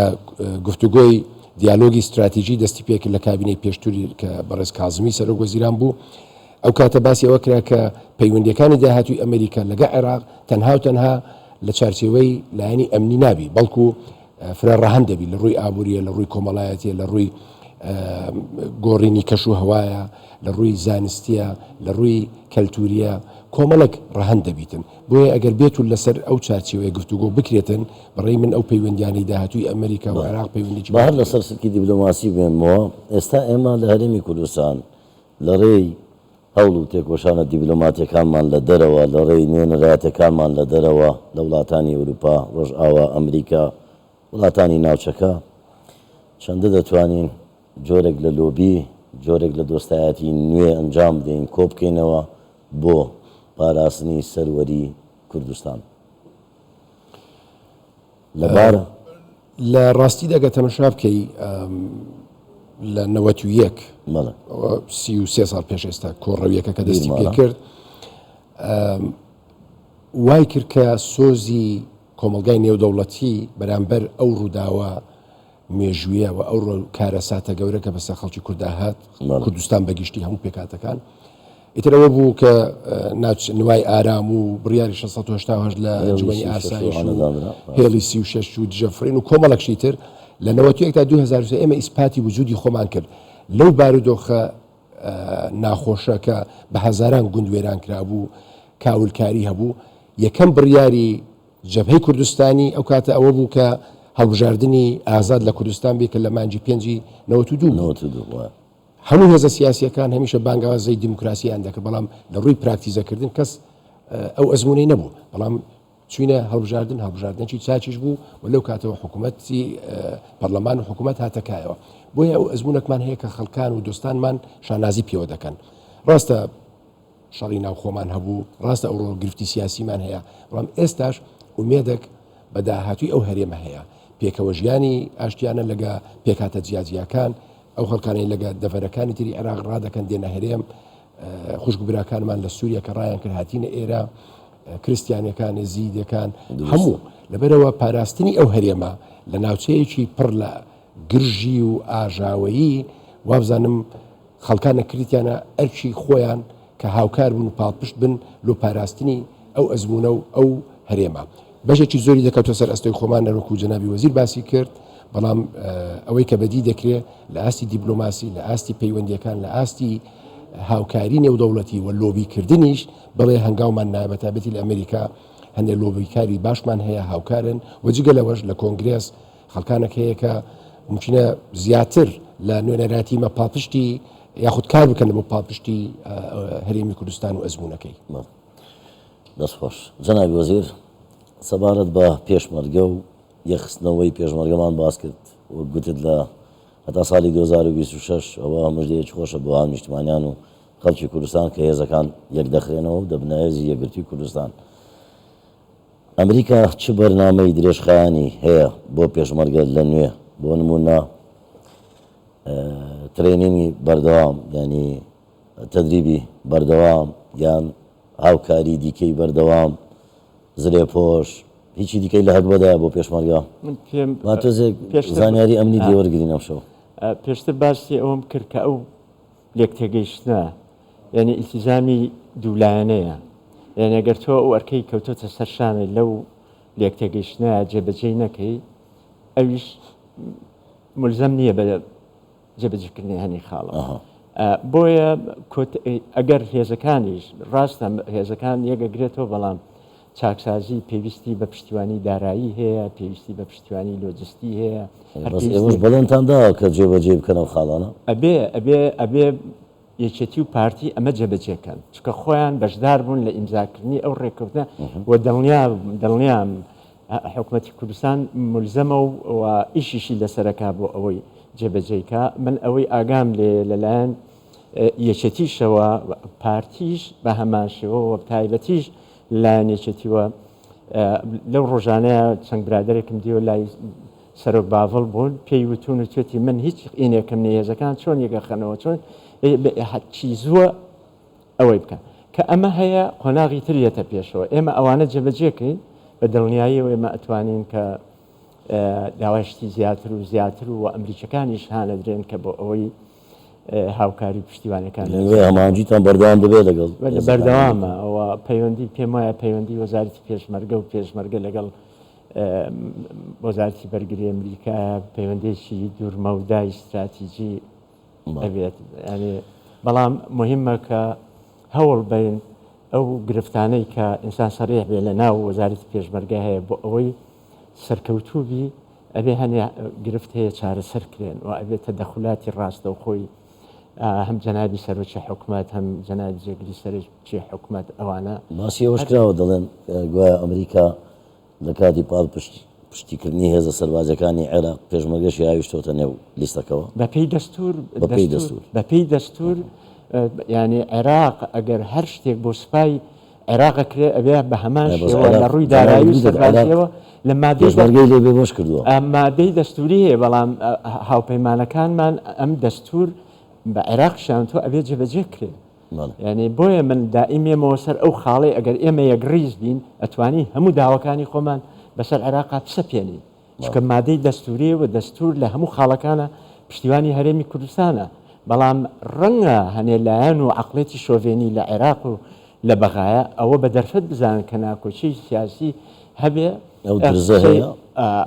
گفتوگۆی دیالۆگی ستراتیژی دەستی پێکرد لە کابینەی پێشتوری کە بەڕێز کازمی سەرۆک وەزیران بوو ئەو کاتە باسی ئەوە کرا کە پەیوەندیەکانی داهاتووی ئەمریکا لەگە عێراق تەنها و تەنها لە چارچێوەی لایەنی ئەمنی نابی بەڵکو فرە ڕەهەند دەبی لە ڕووی ئابووریە، لە ڕووی کۆمەڵایەتیە، لە ڕووی گۆڕینی کەش و هەوایە، لە ڕووی زانستیە، لە ڕووی کەلتوریە، کۆمەڵێک ڕەهەند دەبیتن. بۆیە ئەگەر بێت و لەسەر ئەو چارچێوەیە گفتوگۆ بکرێتن، بە ڕێی من ئەو پەیوەندیانەی داهاتووی ئەمریکا و عێراق پەیوەندیی با باش هەر دەبێت. لەسەر سلکی دیبلۆماسی بمێنمەوە، ئێستا ئێمە لە هەرێمی کوردستان لە ڕێی هەوڵ و تێکۆشانە دیبلۆماتیەکانمان لە دەرەوە، لە ڕێی نوێنەرایەتەکانمان لە دەرەوە، لە وڵاتانی ئەوروپا، ڕۆژئاوا، ئەمریکا، وڵاتانی ناوچەکە، چەندە دەتوانین جۆرێک لە لۆبی، جۆرێک لە دۆستایەتی نوێ ئەنجام بدەین، کۆبکەینەوە بۆ پاراستنی سەروەری کوردستان؟ لە بار. لە ڕاستیدا گەر تەمەشا بکەی لە 91 33 ساڵ پێش ئێستا کۆڕەویەکە کە دەستی پێ کرد وای کرد کە سۆزی کۆمەلگای نێودەوڵەتی بەرامبەر ئەو ڕووداوە مێژوویە و ئەو کارەساتە گەورە کە بەسەر خەڵکی کوردا هات کوردستان بەگشتی هەموو پێکاتەکان ئیتر ئەوە بوو کە ناچ نوای ئارام و بڕیاری 688 لە ئەنجومەنی ئاسایش و هێڵی 36 و دژە فڕین و کۆمەڵێک شتی تر لە 91 تا 2003 ئێمە ئیسپاتی وجودی خۆمان کرد لەو بارودۆخە ناخۆشە کە بە هەزاران گوند وێران کرابوو کاولکاری هەبوو یەکەم بڕیاری جەبهەی کوردستانی ئەو کاتە ئەوە بوو کە هەڵبژاردنی ئازاد لە کوردستان بێ کە لە مانگی پێنجی 92 بوو. هەموو هێزە سیاسییەکان هەمیشە بانگەوازی دیموکراسییان دەکرد، بەڵام لە ڕووی پراکتیزەکردن کەس ئەو ئەزموونەی نەبوو. بەڵام چووینە هەڵبژاردن، هەڵبژاردنێکی چاکیش بوو و لەو کاتەوە حکوومەتی پەرلەمان و حکوومەت هاتە کایەوە. بۆیە ئەو ئەزموونەکمان هەیە کە خەڵکان و دۆستانمان شانازی پێوە دەکەن. ڕاستە شەڕی ناوخۆمان هەبوو، ڕاستە ئەوڕۆ گرفتی سیاسیمان هەیە، بەڵام ئێستاش ئومێدێک بە داهاتووی ئەو هەرێمە هەیە. پێکەوەژیانی ئاشتیانە لەگە پێکهاتە جیاجیاکان، ئەو خەڵکانەی لەگە دەڤەرەکانی تری عێراق ڕادەکەن دێنە هەرێم، خوشک و براکانمان لە سووریا کە ڕایان کرد هاتینە ئێرە، کریستیانەکان، ئێزیدیەکان، هەموو. لەبەرئەوە پاراستنی ئەو هەرێمە لە ناوچەیەکی پڕ لە گرژی و ئاژاوەیی، وابزانم خەڵکانە کردیانە ئەرکی خۆیان کە هاوکار بن و پاڵپشت بن لۆ پاراستنی ئەو ئەزموونە و ئەو هەرێمە. بەشێکی زۆری دەکەوتە سەر ئەستۆی خۆمان هەروەکو جەنابی وەزیر باسی کرد. بەڵام ئەوەی کە بەدی دەکرێ لە ئاستی دیبلۆماسی، لە ئاستی پەیوەندییەکان، لە ئاستی هاوکاری نێودەوڵەتی و لۆبیکردنیش بەڵێ هەنگاومان نا، بەتایبەتی لە ئەمریکا هەندێک لۆبیکاری باشمان هەیە هاوکارن و جگە لەوەش لە کۆنگرێس خەڵکانێک هەیە کە مومکینە زیاتر لە نوێنەرایەتی مە پاڵپشتی یاخود کار بکەن بۆ پاڵپشتی هەرێمی کوردستان و ئەزموونەکەی. دەست خۆش جەنابی وەزیر سەبارەت بە پێشمەرگە و یەکخستنەوەی پێشمەرگەمان باس کرد وەک گوتت لە هەتا ساڵی 2026 ئەوە مژدەیەکی خۆشە بۆ هاونیشتمانیان و خەڵکی کوردستان کە هێزەکان یەکدەخرێنەوە و دەبنە هێزی یەکگرتووی کوردستان. ئەمریکا چ بەرنامەی درێژخایەنی هەیە بۆ پێشمەرگە لە نوێ بۆ نموونە ترێنینگی بەردەوام یانی تەدریبی بەردەوام یان هاوکاری دیکەی بەردەوام زرێپۆش هیچی دیکەی لە هەگبەدایە بۆ پێشمەرگە؟ من پێم با تۆزێک پێشتر زانیاری ئەمنی لێ وەرگرین ئەمشەو. پێشتر باسی ئەوەم کرد کە ئەو لێکتێگەیشتنە یعنی ئیلتیزامی دوولایەنەیە یعنی ئەگەر تۆ ئەو ئەرکەی کەوتۆتە سەر شانت لەو لێکتێگەیشتنە جێبەجێی نەکەی ئەویش ملزەم نییە بە جێبەجێکردنی هەنی خاڵەوە. بۆیە ئەگەر هێزەکانیش ڕاستە هێزەکان یەکەگرێتەوە بەڵام چاکسازی پێویستی بە پشتیوانی دارایی هەیە پێویستی بە پشتیوانی لۆجستی هەیە بەس ئێوەش بەڵێنتان داوە کە جێبەجێی بکەن ئەو خاڵانە؟ ئەبێ ئەبێ ئەبێ یەکێتی و پارتی ئەمە جێبەجێ کەن چونکە خۆیان بەشدار بوون لە ئیمزاکردنی ئەو ڕێککەوتنە و دڵنیا دڵنیام حکومەتی کوردستان ملزەمە و ئیشیشی لەسەرەکا بۆ ئەوەی جێبەجێی کا من ئەوەی ئاگام لێ لەلایەن یەکێتیشەوە پارتیش بە هەمان شێوە و تایبەتیش لایەن یەکێتیوە لەو ڕۆژانەیە چەند برادێکم دیوە لای سەرۆک باڤڵ بوون پێی وتون و توێتی من هیچ ئینێکم نیە هێزەکان چۆن یەکەخەنەوە چۆن چی زووە ئەوەی بکەن کە ئەمە هەیە قۆناغی تر یەتە پێشەوە ئێمە ئەوانە جێبەجێکەین بە دڵنیاییەوە ئێمە ئەتوانین کە داوای شتی زیاتر و زیاتر و ئەمریکەکانیش هانەدرێن کە بۆ ئەوەی هاوکاری پشتیوانەکان لەوێ هەماهەنگیتان بەردەوام دەبێت لەگەڵ بەردەوامە ئەوە پەیوەندی پێم وایە پەیوەندی وەزارەتی پێشمەرگە و پێشمەرگە لەگەڵ وەزارەتی بەرگری ئەمریکا پەیوەندێکی دوورمەودای استراتیجی ئەبێت ینی بەڵام مهمە کە هەوڵ بین ئەو گرفتانەی کە ئینسان سەریح بێ لە ناو وەزارەتی پێشمەرگە هەیە بۆ ئەوەی سەرکەوتوو بی ئەبێ هەنێ گرفت هەیە چارەسەر کرێن و ئەبێ تەدەخولاتی ڕاستەوخۆی هەم جەنابی سەرۆکی حکومەت هەم جەنابی جێگری سەرۆکی حکومەت ئەوانە. باسی ئەوەش کراوە دەڵێن گوایە ئەمریکا لە کاتی پاڵپشت پشتیکردنی هێزە سەربازیەکانی عێراق پێشمەرگەشی هاویشتۆتە نێو لیستەکەوە؟ بەپێی دەستور بەپێی دەستور بەپێی دەستور یانی عێراق ئەگەر هەر شتێک بۆ سوپای عێراق ئەکرێ ئەبێ بە هەمان شێوە لە ڕووی دارایی و سەربازیەوە لە مادەی پێشمەرگەی لێ بێبەش کردووە. مادەی دەستوری هەیە بەڵام هاوپەیمانەکانمان ئەم دەستور بە عێراقیشیان وتووە ئەبێ جێبەجێ کرێ. یانی بۆیە من دائیم یەمەوە سەر ئەو خاڵەی ئەگەر ئێمە یەکڕیز بین ئەتوانین هەموو داواکانی خۆمان بەسەر عێراقا بسەپێنین چونکە مادەی دەستوریە و دەستور لە هەموو خاڵەکانە پشتیوانی هەرێمی کوردستانە بەڵام ڕەنگە هەنێ لایەن و عەقڵێتی شۆڤێنی لە عێراق و لە بەغایە ئەوە بە دەرفەت بزانن کە ناکۆکی سیاسی هەبێ ئەو درزە هەیە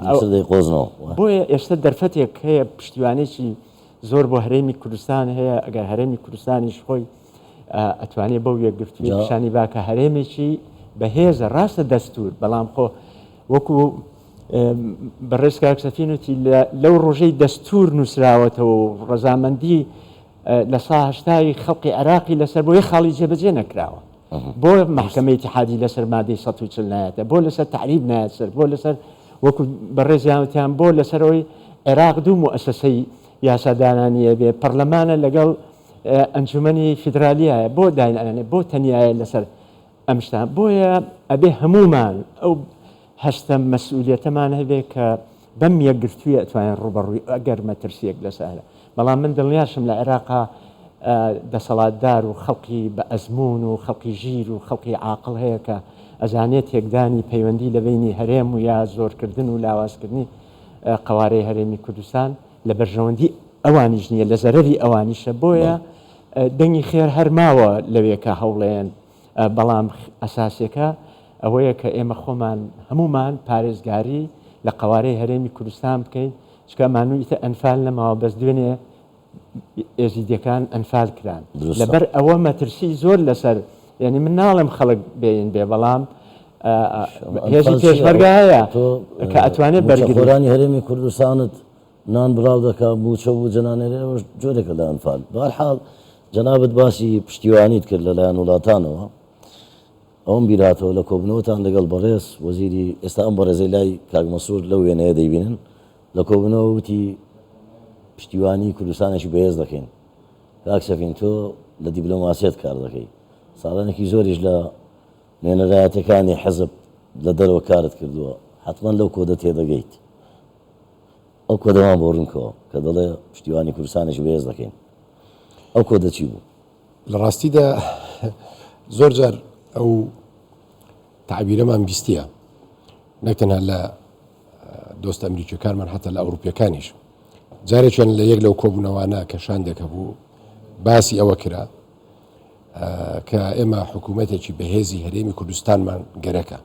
یەکسەر دەیقۆزنەوە. بۆیە ئێستا دەرفەتێک هەیە پشتیوانێکی زۆر بۆ هەرێمی کوردستان هەیە ئەگەر هەرێمی کوردستانیش خۆی ئەتوانێ بەو یەکگرتووی پیشانی با کە هەرێمێکی بەهێزە ڕاستە دەستور بەڵام خۆ وەکو بەڕێز کاک سەفین وتی لەو ڕۆژەی دەستور نووسراوەتەوە و ڕەزامەندی لە سا هەشتای خەڵقی عێراقی لەسەر بۆ یە خاڵی جێبەجێ نەکراوە بۆ مەحکەمەی ئیتیحادی لەسەر مادەی 140 نایەتە بۆ لەسەر تەعریب نایەت سەر بۆ لەسەر وەکو بەڕێزیان وتیان بۆ لەسەر ئەوەی عێراق دوو موئەسەسەی یاسادانانیە بێ پەرلەمانە لەگەڵ ئەنجومەنی فیدرالیایە بۆ داینانێ بۆ تەنیایە لەسەر ئەم شتە بۆیە ئەبێ هەموومان ئەو هەستە مەسئولیەتەمان هەبێ کە بەم یەکگرتوویە ئەتوانین ڕووبەڕووی ئەگەر مەترسیەک لەسەر بەڵام من دڵنیاشم لە عێراقا دەسەڵاتدار و خەڵکی بە ئەزموون و خەڵکی ژیر و خەڵکی عاقڵ هەیە کە ئەزانێ تێکدانی پەیوەندی لە بەینی هەرێم و یا زۆرکردن و لاوازکردنی قەوارەی هەرێمی کوردستان لە بەرژەوەندی ئەوانیش نییە لە زەرەری ئەوانیشە بۆیە دەنگی خێر هەر ماوە لەوێ کە هەوڵێن بەڵام ئەساسێکە ئەوەیە کە ئێمە خۆمان هەموومان پارێزگاری لە قەوارەی هەرێمی کوردستان بکەین. چونکە ئەمانو ئیتر ئەنفال نەماوە بەس دوێنێ ئێزیدیەکان ئەنفال کران لەبەر ئەوە مەترسی زۆر لەسەر یعنی من ناڵێم خەڵک بێین بێ بەڵام هێزی پێشمەرگە هەیە کە ئەتوانێت بەرگری هەرێمی کوردستانت نان بڵاو دەکا موچە و جەنانێرێ ئەوەش جۆرێکە لە ئەنفال بەهەرحاڵ جەنابت باسی پشتیوانیت کرد لەلایەن وڵاتانەوە ئەوم بیرهاتەوە لە کۆبنەوەتان لەگەڵ بەڕێز وەزیری ئێستا ئەم بەڕێزەی لای کاک مەسرور لەو وێنەیە دەیبینن لە کۆبنەوە وتی پشتیوانی کوردستانێکی بەهێز دەکەین کاک سەفین تۆ لە دیبلۆماسیەت کار دەکەی ساڵانێکی زۆریش لە نوێنەرایەتەکانی حزب لە دەرەوە کارت کردووە حتمما لەو کۆدە تێدەگەیت ئەو کۆدەمان بۆ ڕوونکەوە کە دەڵێ پشتیوانی کوردستانێکی بەهێز دەکەین. ئەو کۆدە چی بوو؟ لە ڕاستیدا زۆر جار ئەو تەعبیرەمان بیستیە نەک تەنها لە دۆستە ئەمریکیەکانمان حتا لە ئەوروپیەکانیش جارێکیان لە یەک لەو کۆبوونەوانە کە شاندێک هەبوو باسی ئەوە کرا کە ئێمە حکوومەتێکی بەهێزی هەرێمی کوردستانمان گەرەکە.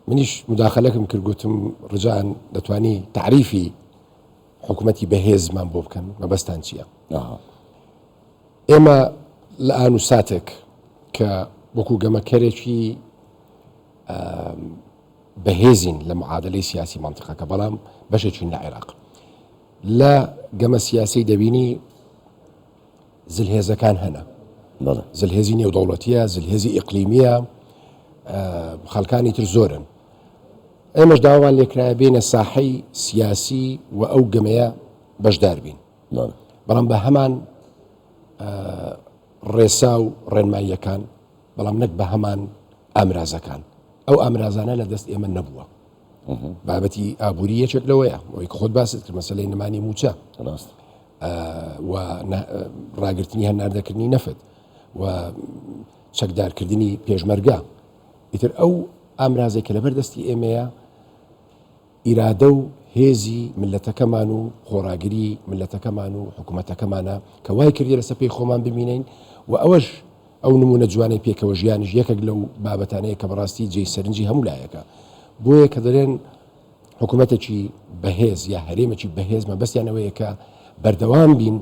منیش مداخلەکم کرد گوتم ڕجان دەتوانی تعریفی حکوومەتی بەهێزمان بۆ بکەن مەبەستان چییە؟ ئێمە لە ئان و ساتێک کە وەکو گەمەکەرێکی بەهێزین لە معادلەی سیاسی منطقەکە بەڵام بەشێکین لە عێراق لە گەمە سیاسی دەبینی زلهێزەکان هەنە. بەڵێ. زلهێزی نێودەوڵەتییە، زلهێزی ئیقلیمییە، خەڵکانی تر زۆرن. ئێمەش داوامان لێکرایە بێینە ساحەی سیاسی و ئەو گەمەیە بەشدار بین. بەڵێ. بەڵام بە هەمان ڕێسا و ڕێنماییەکان، بەڵام نەک بە هەمان ئامرازەکان. ئەو ئامرازانە لە دەست ئێمە نەبووە. بابەتی ئابووری یەکێک لەوەیە. ئەوەی کە خۆت باست کرد مەسەلەی نەمانی مووچە. ڕاستە. و ڕاگرتنی هەناردەکردنی نەفت و چەکدارکردنی پێشمەرگە ئیتر ئەو ئامرازێک کە لەبەر دەستی ئێمەیە ئیرادە و هێزی ملەتەکەمان و خۆڕاگری ملەتەکەمان و حکوومەتەکەمانە کە وای کردی لەسەر پێی خۆمان بمینین و ئەوەش ئەو نمونە جوانەی پێکەوە ژیانیش یەکێک لەو بابەتانەیە کە بەڕاستی جێی سەرنجی هەموو لایەکە بۆیە کە دەڵێن حکومەتێکی بەهێز یا هەرێمێکی بەهێز مەبەستیان ئەوەیە کە بەردەوام بین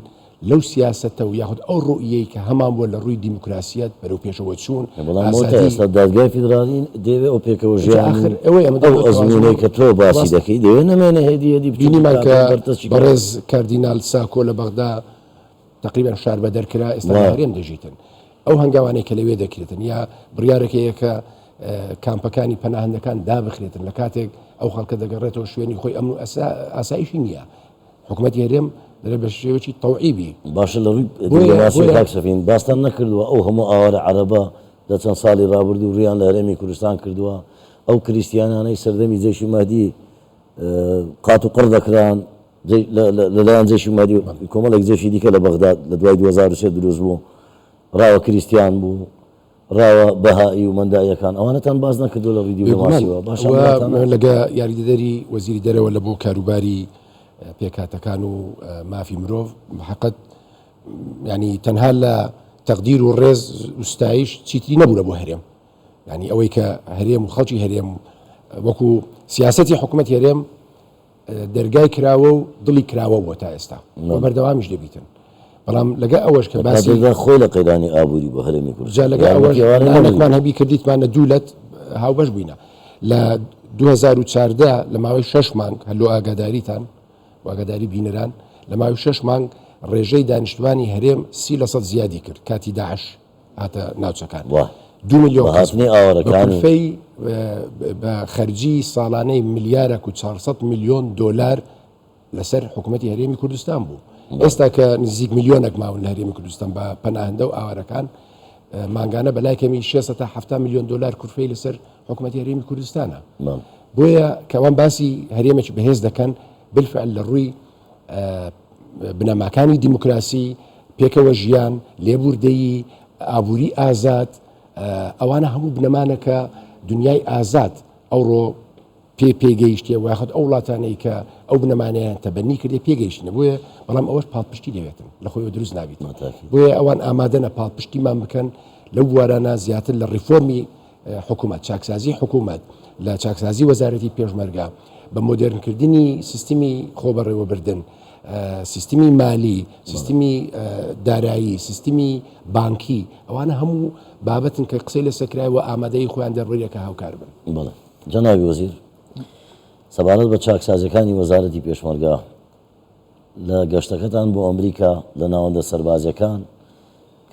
لەو سیاسەتە و یاخود ئەو ڕوئیەی کە هەمان بووە لە ڕووی دیموکراسیەت بەرەو پێشەوە چوون، بەڵام بۆ تا ئازادی. ئێستا دادگای فیدراڵی دەیەوێ ئەو پێکەوە جا ژیان و ئاخر ئەوەی ئەمە ئەو دەبێتە ئەزموونەی کە تۆ باسی ڕاستە. دەکەی دەیەوێ نەمێنێ هێدی هێدی بچووک بینیمان کە بکات و بەرتەسکی کات. بەڕێز کاردینال ساکۆ لە بەغدا تەقریبەن شاربەدەر کرا، ئێستا لە هەرێم دەژیتن. ئەو هەنگاوانەی کە لەوێ دەکرێتن یا بڕیارێک هەیە کە کامپەکانی پەناهەندەکان دابخرێتن لە کاتێک ئەو خەڵکە دەگەڕێتەوە شوێنی خۆی ئەمن و ئاسایشی نییە. حکوومەتی هەرێم دەبێت بە شێوەیەکی تەوعی بی. باشە لە ڕووی دیپلۆماسییەوە کاک سەفین باستان نەکردووە ئەو هەموو ئاوارە عەرەبە لە چەند ساڵی ڕابردوو ڕوویان لە هەرێمی کوردستان کردووە، ئەو کریستیانانەی سەردەمی جەیشی مەهدی قات و قڕ دەکران، لەلایەن جەیشی مەهدی و کۆمەڵێک جەیشی دیکە لە بەغداد لە دوای 2003 دروست بوو، ڕاوە کریستیان بوو، ڕاوە بەهائی و مەندائیەکان، ئەوانەتان باس نەکردووە لە ڕووی دیبلۆماسیەوە؟ باشە بێگومان ئەوە لەگە یاریدەدەری وەزیری دەرەوە لە بۆ کاروباری پێکهاتەکان و مافی مرۆڤ حەقت ینی تەنها لە تەقدیر و ڕێز و ستایش چیتری نەبوو لە بۆ هەرێم ینی ئەوەی کە هەرێم و خەڵکی هەرێم وەکو سیاستی حکوومەت هەرێم دەرگای کراوە و دڵی کراوە بووە تا ئێستا و بەردەوامیش دەبیتن بەڵام لەگە ئەوەش کە باسی لەکاتێکدا خۆی لە قەیرانی ئابووری بۆ هەرێمی کوردستان جا لەگە ئەوەش یارمەتی ئەوانەی نەبوو. لانەکمان هەبی کردیتمان لە دوو لەت هاوبەش بووینە لە 2014 لە ماوەی شەش مانگ هەر لۆ ئاگاداریتان و ئاگاداری بینەران لە ماوەی شەش مانگ ڕێژەی دانیشتوانی هەرێم 30% زیادی کرد کاتی داعش هاتە ناوچەکان وا. دوو ملیۆن بە کەس هاتنی بوو. بە ئاوارەکان و. کولفەی بە خەرجی ساڵانەی ملیارەک و 400 ملیۆن دۆلار لەسەر حکوومەتی هەرێمی کوردستان بوو. ئێستا کە نزیک ملیۆنێک ماون لە هەرێمی کوردستان بە پەناهەندە و ئاوارەکان مانگانە بەلای کەمی 600 تا 70 ملیۆن دۆلار کورفەی لەسەر حکوومەتی هەرێمی کوردستانە. بۆیە کە ئەوان باسی هەرێمێکی بەهێز دەکەن بالفعل لە ڕووی بنەماکانی دیموکراسی، پێکەوە ژیان، لێبوردەیی، ئابووری ئازاد، ئەوانە هەموو بنەمانە کە دنیای ئازاد ئەوڕۆ پێ پێگەیشتێ و یاخود ئەو وڵاتانەی کە ئەو بنەمانەیان تەبەنی کردێ پێگەیشتنە بۆیە بەڵام ئەوەش پاڵپشتی دەوێتن لە خۆیەوە دروست نابیت بۆیە ئەوان ئامادەنە پاڵپشتیمان بکەن لەو بوارانە زیاتر لە ڕیفۆرمی حکوومەت چاکسازی حکوومەت لە چاکسازی وەزارەتی پێشمەرگە بە مۆدێرنکردنی سیستمی خۆبەڕێوەبردن، سیستمی مالی، سیستمی دارایی، سیستمی بانکی، ئەوانە هەموو بابەتن کە قسەی لەسەر کرایە و ئامادەیی خۆیان دەربڕیە کە هاوکار بن. بەڵێ جەنابی وەزیر، سەبارەت بە چاکسازیەکانی وەزارەتی پێشمەرگە، لە گەشتەکەتان بۆ ئەمریکا لە ناوەندە سەربازیەکان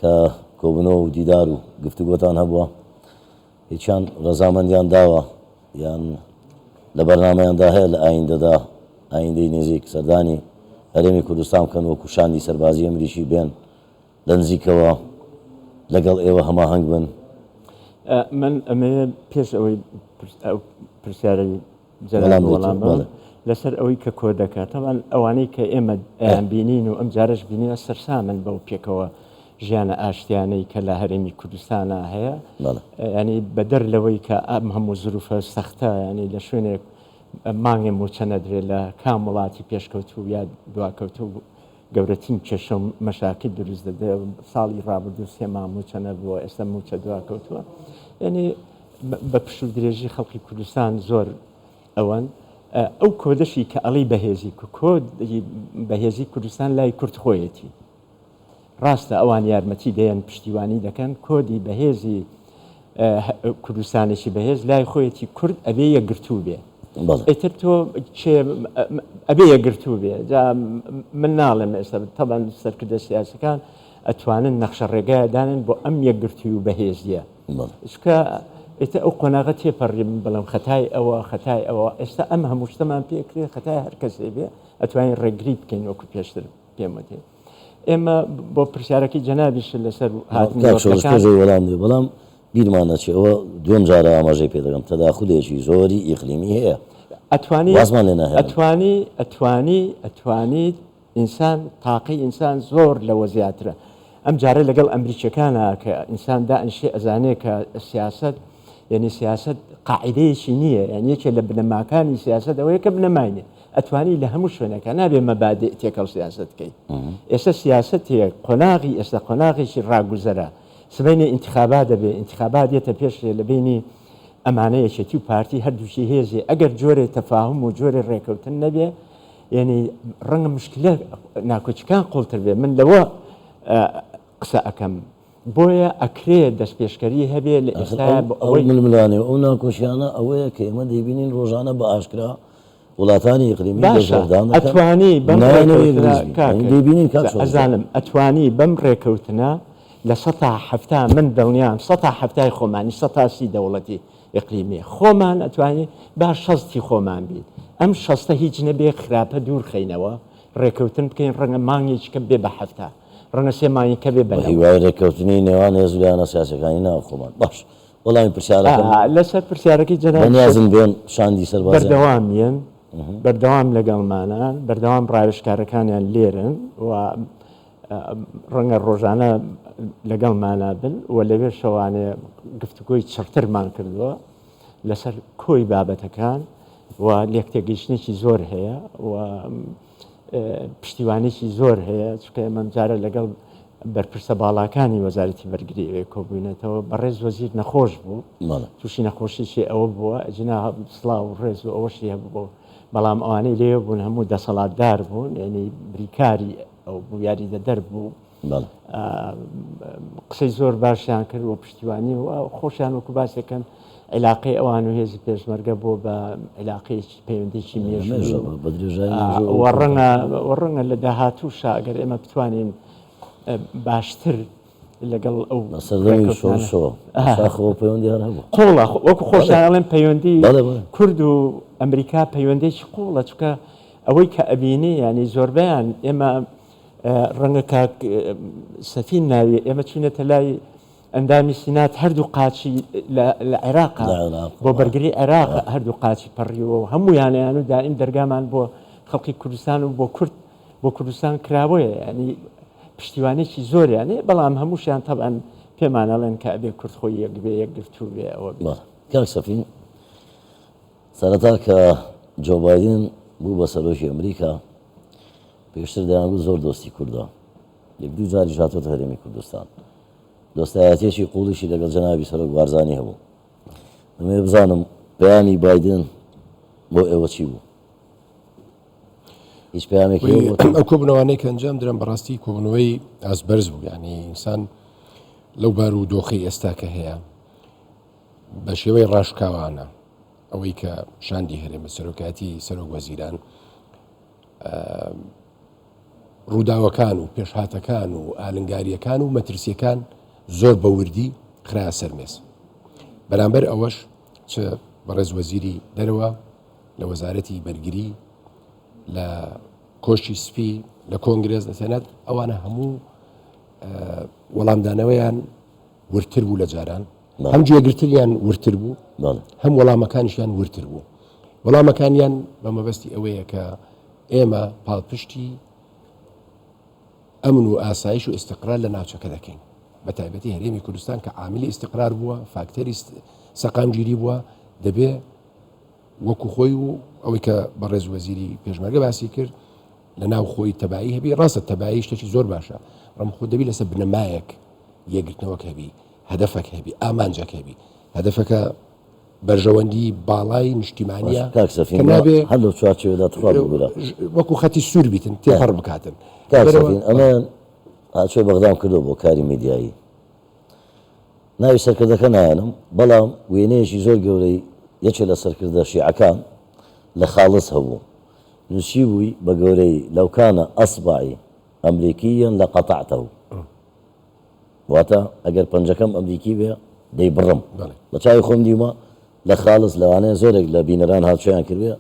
کە کۆبوونەوە و دیدار و گفتوگۆتان هەبووە، هیچیان ڕەزامەندیان داوە یان لە بەرنامەیاندا هەیە لە ئایندەدا ئایندەی نزیک سەردانی هەرێمی کوردستان بکەن وەکو شاندی سەربازی ئەمریکی بێن لە نزیکەوە لەگەڵ ئێوە هەماهەنگ بن؟ من ئەمەوێ پێش ئەوەی ئەو پرسیارەی جەناب وەڵام بەڵێ لەسەر ئەوەی کە کۆدەکە تەبعەن ئەوانەی کە ئێمە ئەیان بینین و ئەم جارەش بینیوە سەرسامن بەو پێکەوە ژیانە ئاشتیانەی کە لە هەرێمی کوردستانا هەیە ینی بەدەر لەوەی کە ئەم هەموو زروفە سەختە ینی لە شوێنێک مانگێ موچە نەدرێت لە کام وڵاتی پێشکەوتوو یا دواکەوتوو گەورەترین کێشە و مەشاکل دروست دەبێت ساڵی ڕابردوو سێ مانگ موچە نەبووە ئێستا موچە دواکەوتووە یعنی بە پشوو درێژی خەڵکی کوردستان زۆر ئەوەن ئەو کۆدەشی کە ئەڵی بەهێزی کۆد بەهێزی کوردستان لای کورد خۆیەتی ڕاستە ئەوان یارمەتی دەیەن پشتیوانی دەکەن کۆدی بەهێزی کوردستانێکی بەهێز لای خۆیەتی کورد ئەبێ یەکگرتوو بێ ئیتر تۆ چێ ئەبێ یەکگرتوو بێ جا من ناڵێم ئێستا تەبەن سەرکردە سیاسەکان ئەتوانن نەخشە ڕێگایە دانن بۆ ئەم یەکگرتووی و بەهێزیە چونکە ئێستا ئەو قۆناغە تێپەڕی من بڵێم خەتای ئەوە خەتای ئەوە ئێستا ئەم هەموو شتەمان پێکرێ خەتای هەر کەسێ بێ ئەتوانین ڕێگری بکەین وەکو پێشتر پێم وتێ ئێمە بۆ پرسیارەکەی جەنابیشت لەسەر هاتنی کاک شۆڕش وەفدەکان پێش ئەوەی وەڵام بدەی بەڵام بیرمان نەچێ ئەوە دووەم جارە ئاماژەی پێ دەکەم تەداخولێکی زۆری ئیقلیمی هەیە ئەتوانی وازمان لێ ناهێنن. ئەتوانی ئەتوانی ئەتوانیت ئینسان تاقەی ئینسان زۆر لەوە زیاترە ئەم جارە لەگەڵ ئەمریکیەکانا کە ئینسان دائەنیشێ ئەزانێ کە سیاسەت یعنی سیاسەت قاعدەیەکی نییە یعنی یەکێ لە بنەماکانی سیاسەت ئەوەیە کە بنەمای نییە ئەتوانی لە هەموو شوێنێکا نابێ مەبادئ تێکەڵ سیاسەت کەی ئێستا سیاسەتێک قۆناغی ئێستا قۆناغێکی ڕاگوزەرە سبەینێ ئینتخابات دەبێ ئینتخابات دێتە پێشێ لە بینی ئەمانە یەکێتی و پارتی هەردووکی هێزێ ئەگەر جۆرێ تەفاهم و جۆرێ ڕێکەوتن نەبێ یعنی ڕەنگە مشکلە ناکۆکیەکان قوڵتر بێ من لەوە قسە ئەکەم بۆیە ئەکرێ دەستپێشکەری هەبێ لە ئاخر ئێستایا ئەو بۆ ئەو ئەوەی. ململانێ و ئەو ناکۆکیانە ئەوەیە کە ئێمە دەیبینین ڕۆژانە بە ئاشکرا وڵاتانی ئیقلیمی باشە دەستوەردان دەکەن ئەتوانی بەم نایانەوێ ڕێکەوتنە یەکڕیز بین کاک یانی دەیبینین کاک شۆڕش جان. ئەزانم ئەتوانی بەم ڕێکەوتنە لە سەتا 70 من دڵنیام سەتا حەفتای خۆمانی سەتا سی دەوڵەتی ئیقلیمیە خۆمان ئەتوانی با شەستی خۆمان بین ئەم شەستە هیچ نەبێ خراپە دوور خەینەوە ڕێکەوتن بکەین ڕەنگە مانگێکی کە بێ بە حەفتا ڕەنگە سێ مانگی کە بێ بە بە نەوەد. هیوای ڕێککەوتنی نێوان هێز و لایەنە سیاسیەکانی ناو خۆمان. باش وەڵامی پرسیارەکەم. لەسەر پرسیارەکەی جەنابیشت بەنیازن بێن شاندی سەربازیان؟ بەردەوام ین، بەردەوام لەگەڵمانان، بەردەوام ڕاوێژکارەکانیان لێرەن و ڕەنگە ڕۆژانە لەگەڵمانا بن و لەوێشەوانێ گفتوگۆی چڕترمان کردووە لەسەر کۆی بابەتەکان و لێکتێگەیشتنێکی زۆر هەیە و پشتیوانێکی زۆر هەیە چونکە ئێمە ئەمجارە لەگەڵ بەرپرسە باڵاکانی وەزارەتی بەرگری ئەوێ کۆبووینەتەوە بەڕێز وەزیر نەخۆش بوو تووشی نەخۆشیی ئەوە بووە ئەجینا سڵاو و ڕێز و ئەوەشی هەبوو بەڵام ئەوانەی لێ بوون هەموو دەسەڵاتدار بوون یعنی بریکاری ئەو بوو یاریدەدەر بوو قسەی زۆر باشیان کرد و پشتیوانی و خۆشیان وەکو باسێکن عیلاقەی ئەوان و هێزی پێشمەرگە بۆ بە عیلاقەیەکی پەیوەندێکی مێژووی و ڕەنگە ڕەنگە لە داهاتووشا ئەگەر ئێمە بتوانین باشتر لەگەڵ ئەو سەردەمی شۆڕشەوە شاخەوە پەیوەندی هەر هەبوو قوڵە وەکو خۆشیان ئەڵێن پەیوەندی کورد و ئەمریکا پەیوەندێکی قوڵە چونکە ئەوەی کە ئەبینی ینی زۆربەیان ئێمە ڕەنگە کاک سەفین ناوی ئێمە چوینەتە لای ئەندامی سینات هەردوو قاچی لە عێراق بۆ بەرگری عێراق هەردوو قاچی پەڕیوە و هەموویانیان و دائیم دەرگامان بۆ خەڵکی کوردستان و بۆ کورد بۆ کوردستان کراوەیە ینی پشتیوانێکی زۆریانێ بەڵام هەمووشیان تەبعەن پێمان ئەڵێن کە ئەبێ کورد خۆی یەک بێ یەکگرتوو بێ ئەوە بێ. کاک سەفین سەرەتا کە جۆ بایدن بوو بە سەرۆکی ئەمریکا پێشتر دەیانگوت زۆر دۆستی کوردە یەک دوو جاریش هاتۆتە هەرێمی کوردستان دۆستایەتیەکی قوڵیشی لەگەڵ جەنابی سەرۆک بارزانی هەبوو دەمەوێت بزانم پەیامی بایدن بۆ ئێوە چی بوو؟ هیچ پەیامێکی هەبوو بۆتان؟ ئەو کۆبوونەوانەی کە ئەنجام دران بەڕاستی کۆبوونەوەی ئاست بەرز بوو یعنی ئینسان لەو بار و دۆخەی ئێستا کە هەیە بە شێوەی ڕاشکاوانە ئەوەی کە شاندی هەرێم بە سەرۆکایەتی سەرۆک وەزیران ڕووداوەکان و پێشهاتەکان و ئالنگارییەکان و مەترسیەکان زۆر بە وردی خرایە سەر مێز. بەرامبەر ئەوەش چ بەڕێز وەزیری دەرەوە لە وەزارەتی بەرگری لە کۆشکی سپی لە کۆنگرێس لە سێنات ئەوانە هەموو وەڵامدانەوەیان وردتر بوو لە جاران هەم گوێگرتنیان وردتر بوو هەم وەڵامەکانیشیان وردتر بوو وەڵامەکانیان بە مەبەستی ئەوەیە کە ئێمە پاڵپشتی ئەمن و ئاسایش و ئیستقرار لە ناوچەکە دەکەین بە تایبەتی هەرێمی کوردستان کە عاملی ئیستقرار بووە فاکتەری سەقامگیری بووە دەبێ وەکو خۆی و ئەوەی کە بەڕێز وەزیری پێشمەرگە باسی کرد لە ناو خۆی تەبایی هەبی ڕاستە تەبایی شتێکی زۆر باشە بەڵام خۆ دەبی لەسەر بنەمایەک یەکگرتنەوەک هەبی هەدەفەک هەبی ئامانجەک هەبی هەدەفەکە بەرژەوەندی باڵای نیشتیمانیە کاک سەفین کە نابێ هەر لەو چوارچێوەدا تخوا ببورە وەکو خەتی سوور بیتن تێپەڕ بکاتن کاک سەفین ئەمە هاتووی بەغدام کردو بۆ کاری میدیایی ناوی سەرکردەکە نایەنم بەڵام وێنەیەکی زۆر گەورەی یەکێ لە سەرکردە شیعەکان لە خاڵس هەبوو نووسیبووی بە گەورەی لو كان اصبعی امریکیا لقطعته واتە ئەگەر پەنجەکەم ئەمریکی بێ دەیبڕم. بە چاوی خۆم دیومە لە خاڵس لەوانەیە زۆرێک لە بینەران هاوچۆیان کردبێ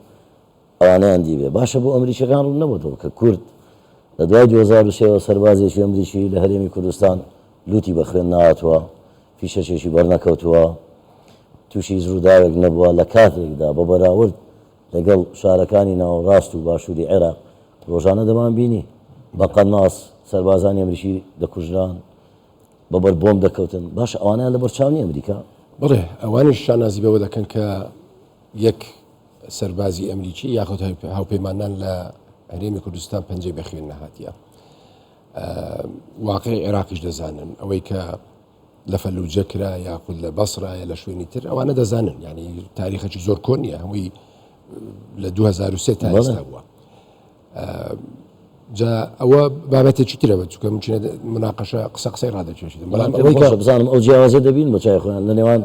ئەوانەیان دیبێ. باشە بۆ ئەمریکیەکان ڕوون نەبۆتەوە کە کورد لە دوای 2003 وە سەربازێکی ئەمریکی لە هەرێمی کوردستان لوتی بە خوێن نەهاتووە، فیشەکێکی بەرنەکەوتووە، تووشی هیچ ڕووداوێک نەبووە لە کاتێکدا بە بەراورد لەگەڵ شارەکانی ناوەڕاست و باشووری عێراق ڕۆژانە دەمانبینی بە قەناس سەربازانی ئەمریکی دەکوژران، بە بەر بۆمب دەکەوتن، باشە ئەوانەیان لەبەر چاو نییە ئەمریکا؟ بەڵێ ئەوانیش شانازی بەوە دەکەن کە یەک سەربازی ئەمریکی یاخود هاوپەیمانان لە هەرێمی کوردستان پەنجەی بە خوێن نەهاتیە. واقعی عێراقیش دەزانن ئەوەی کە لە فەلوجە کرا یاخود لە بەسرا یا لە شوێنی تر ئەوانە دەزانن یعنی تاریخەکی زۆر کۆن نییە هەمووی لە 2003 تا ئێستا بووە جا ئەوە بابەتێکی ترە بە چونکە ممکنە مناقەشە قسە قسەی ڕادەکێشیتن بەڵام ئەوەی کە بزانم ئەو جیاوازیە دەبین بە چای خۆیان لە نێوان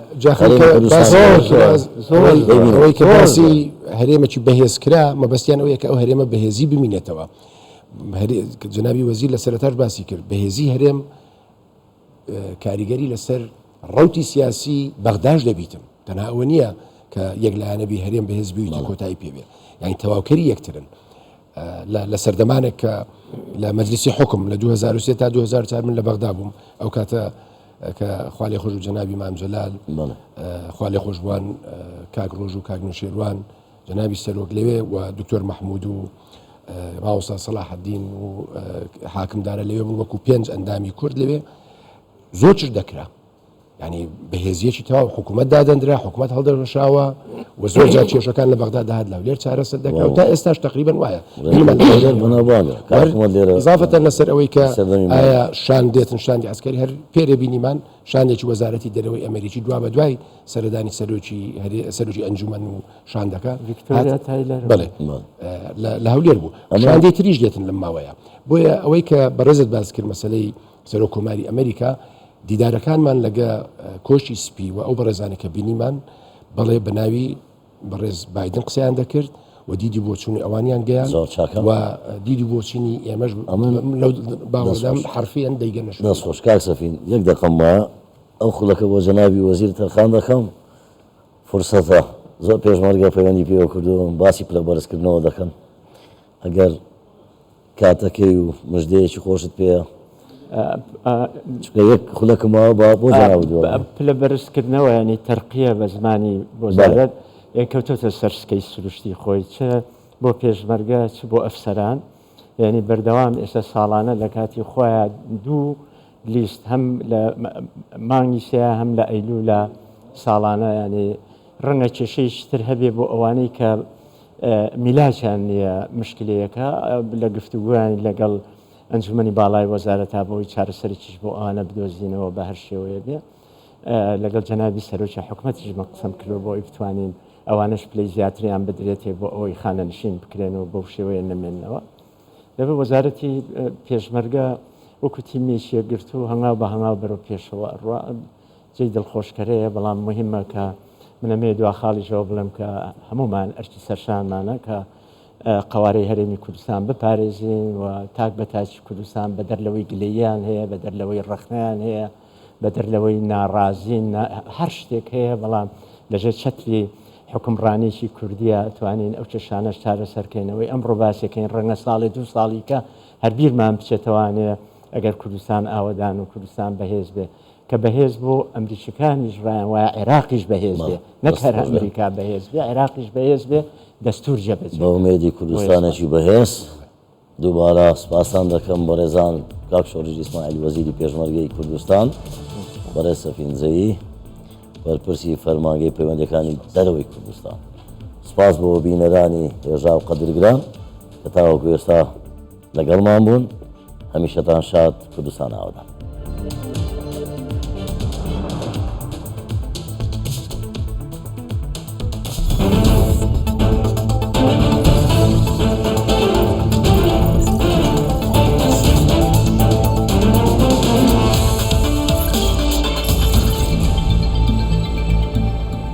ئەوەی کە باسی هەرێمێکی بەهێز کرا مەبەستیان ئەوەیە کە ئەو هەرێمە بەهێزی بمینێتەوە جنابی وەزیر لە سەرەتاش باسی کرد بەهێزی هەرێم کاریگەری لەسەر ڕەوتی سیاسی بەغداش دەبیتن تەنها ئەوە نییە کە یەک لایەنە بی هەرێم بەهێز بویتی کۆتایی پێ بێ یعنی تەواوکەری یەکترن لە سەردەمانێک کە لە مەجلیسی حکم لە 2003 تا 2004 من لە بەغدا بووم ئەو کاتە کە خوالێ خۆش و جەنابی مام جەلال خوالێ خۆشبووان کاک ڕۆژ و کاک نوشێروان جەنابی سەرۆک لەوێ و دکتۆر مەحمود و مامۆستا سەلاحەدین و حاکم دارە لەوێ بوون وەکو پێنج ئەندامی کورد لەوێ زۆر چش دەکرا ینی بەهێزیەکی تەواو حکوومەت دادەندرا حکوومەت هەڵدەوەشاوە و زۆر جار کێشەکان لە بەغدا داهات لە هەولێر چارەسەر دەکرا و تا ئێستاش تقریبا وایە ئیزافەتەن لەسەر ئەوەی کە ئایا شان دێتن شاندی عسکەری هەر پێرێ بینیمان شاندێکی وەزارەتی دەرەوەی ئەمریکی دوا بە دوای سەردانی سەرۆکی سەرۆکی ئەنجومەن و شاندەکە ڤیکتۆریا تایلەر بەڵێ لە هەولێر بوو شاندی تریش دێتن لەم ماوەیە بۆیە ئەوەی کە بەڕێزت باس کرد مەسلەی سەرۆک کۆماری ئەمریکا دیدارەکانمان لەگە کۆشی سپی و ئەو بەڕێزانە کە بینیمان بەڵێ بە ناوی بەڕێز بایدن قسەیان دەکرد و دیدی بۆچوونی ئەوانیان گەیان زۆر چاکە و دیدی بۆچینی ئێمەش ئەمن لەو باوەڕدام حرفیان دەیگەنە شوێن. دەست خۆش کاک سەفین یەک دەقەم مایە ئەو خولەکە بۆ جەنابی وەزیر تەرخان دەکەم فرسەتە زۆر پێشمەرگە پەیوەندی پێوە کردووم باسی پلە بەرزکردنەوە دەکەن ئەگەر کاتەکەی و مژدەیەکی خۆشت پێیە چونکە یەک خولەکم ماوە با بۆ جەنابت وەڵام. پلە بەرزکردنەوە یانی تەرقیە بە زمانی وەزارەت کەوتۆتە سەر سکەی سروشتی خۆی چ بۆ پێشمەرگە چ بۆ ئەفسەران یانی بەردەوام ئێستا ساڵانە لە کاتی خۆیان دوو لیست هەم لە مانگی سێ هەم لە ئەیلولا ساڵانە یانی ڕەنگە کێشەیەکی تر هەبێ بۆ ئەوانەی کە میلاکیان نییە مشکلەیەکە لە گفتوگۆیان لەگەڵ ئەنجومەنی باڵای وەزارەتا بۆی چارەسەرێکیش بۆ ئەوانە بدۆزینەوە بە هەر شێوەیە بێ لەگەڵ جەنابی سەرۆکی حکومەتیش من قسەم کردووە بۆ ئەوی بتوانین ئەوانەش پلەی زیاتریان بدرێتێ بۆ ئەوەی خانەنشین بکرێن و بەو شێوەیە نەمێننەوە. دەبێت وەزارەتی پێشمەرگە وەکو تیمێکی یەکگرتوو هەنگاو بە هەنگاو بەرەو پێشەوە ئەڕوا. جێی دڵخۆشکەرەیە، بەڵام موهیمە کە من ئەمەوێ دوا خاڵیش ئەوە بڵێم کە هەموومان ئەرکی سەرشانمانە کە قەوارەی هەرێمی کوردستان بپارێزین و تاک بە تاکی کوردستان بەدەر لەوەی گلەییان هەیە، بەدەر لەوەی ڕەخنەیان هەیە، بەدەر لەوەی ناڕازین، هەر شتێک هەیە، بەڵام لەژێر چەتری حوکمڕانیی کوردییە توانین ئەو کێشانەش چارەسەر کەین. ئەوەی ئەمڕۆ باسیەکەین ڕەنگە ساڵێ دوو ساڵی کە هەر بیرمان بچێتەوانێ ئەگەر کوردستان ئاوەدان و کوردستان بەهێز بێ کە بەهێز بوو ئەمریکیەکانیش ڕایان وایە عێراقیش بەهێز بێ نەک هەر ئەمریکا بەهێز بێ عێراقیش بەهێز بێ دەستور جێبەجێ بە ئومێدی کوردستانێکی بەهێز. دووبارە سپاستان دەکەم بەڕێزان کاک شۆڕش ئیسماعیل وەزیری پێشمەرگەی کوردستان، بەڕێز سەفین زەیی بەرپرسی فەرمانگەی پەیوەندیەکانی دەرەوەی کوردستان. سپاس بۆ بینەرانی هێژا و قەدرگران کە تاوەکو ئێستا لەگەڵمان بوون. هەمیشەتان شاد، کوردستان ئاوەدان.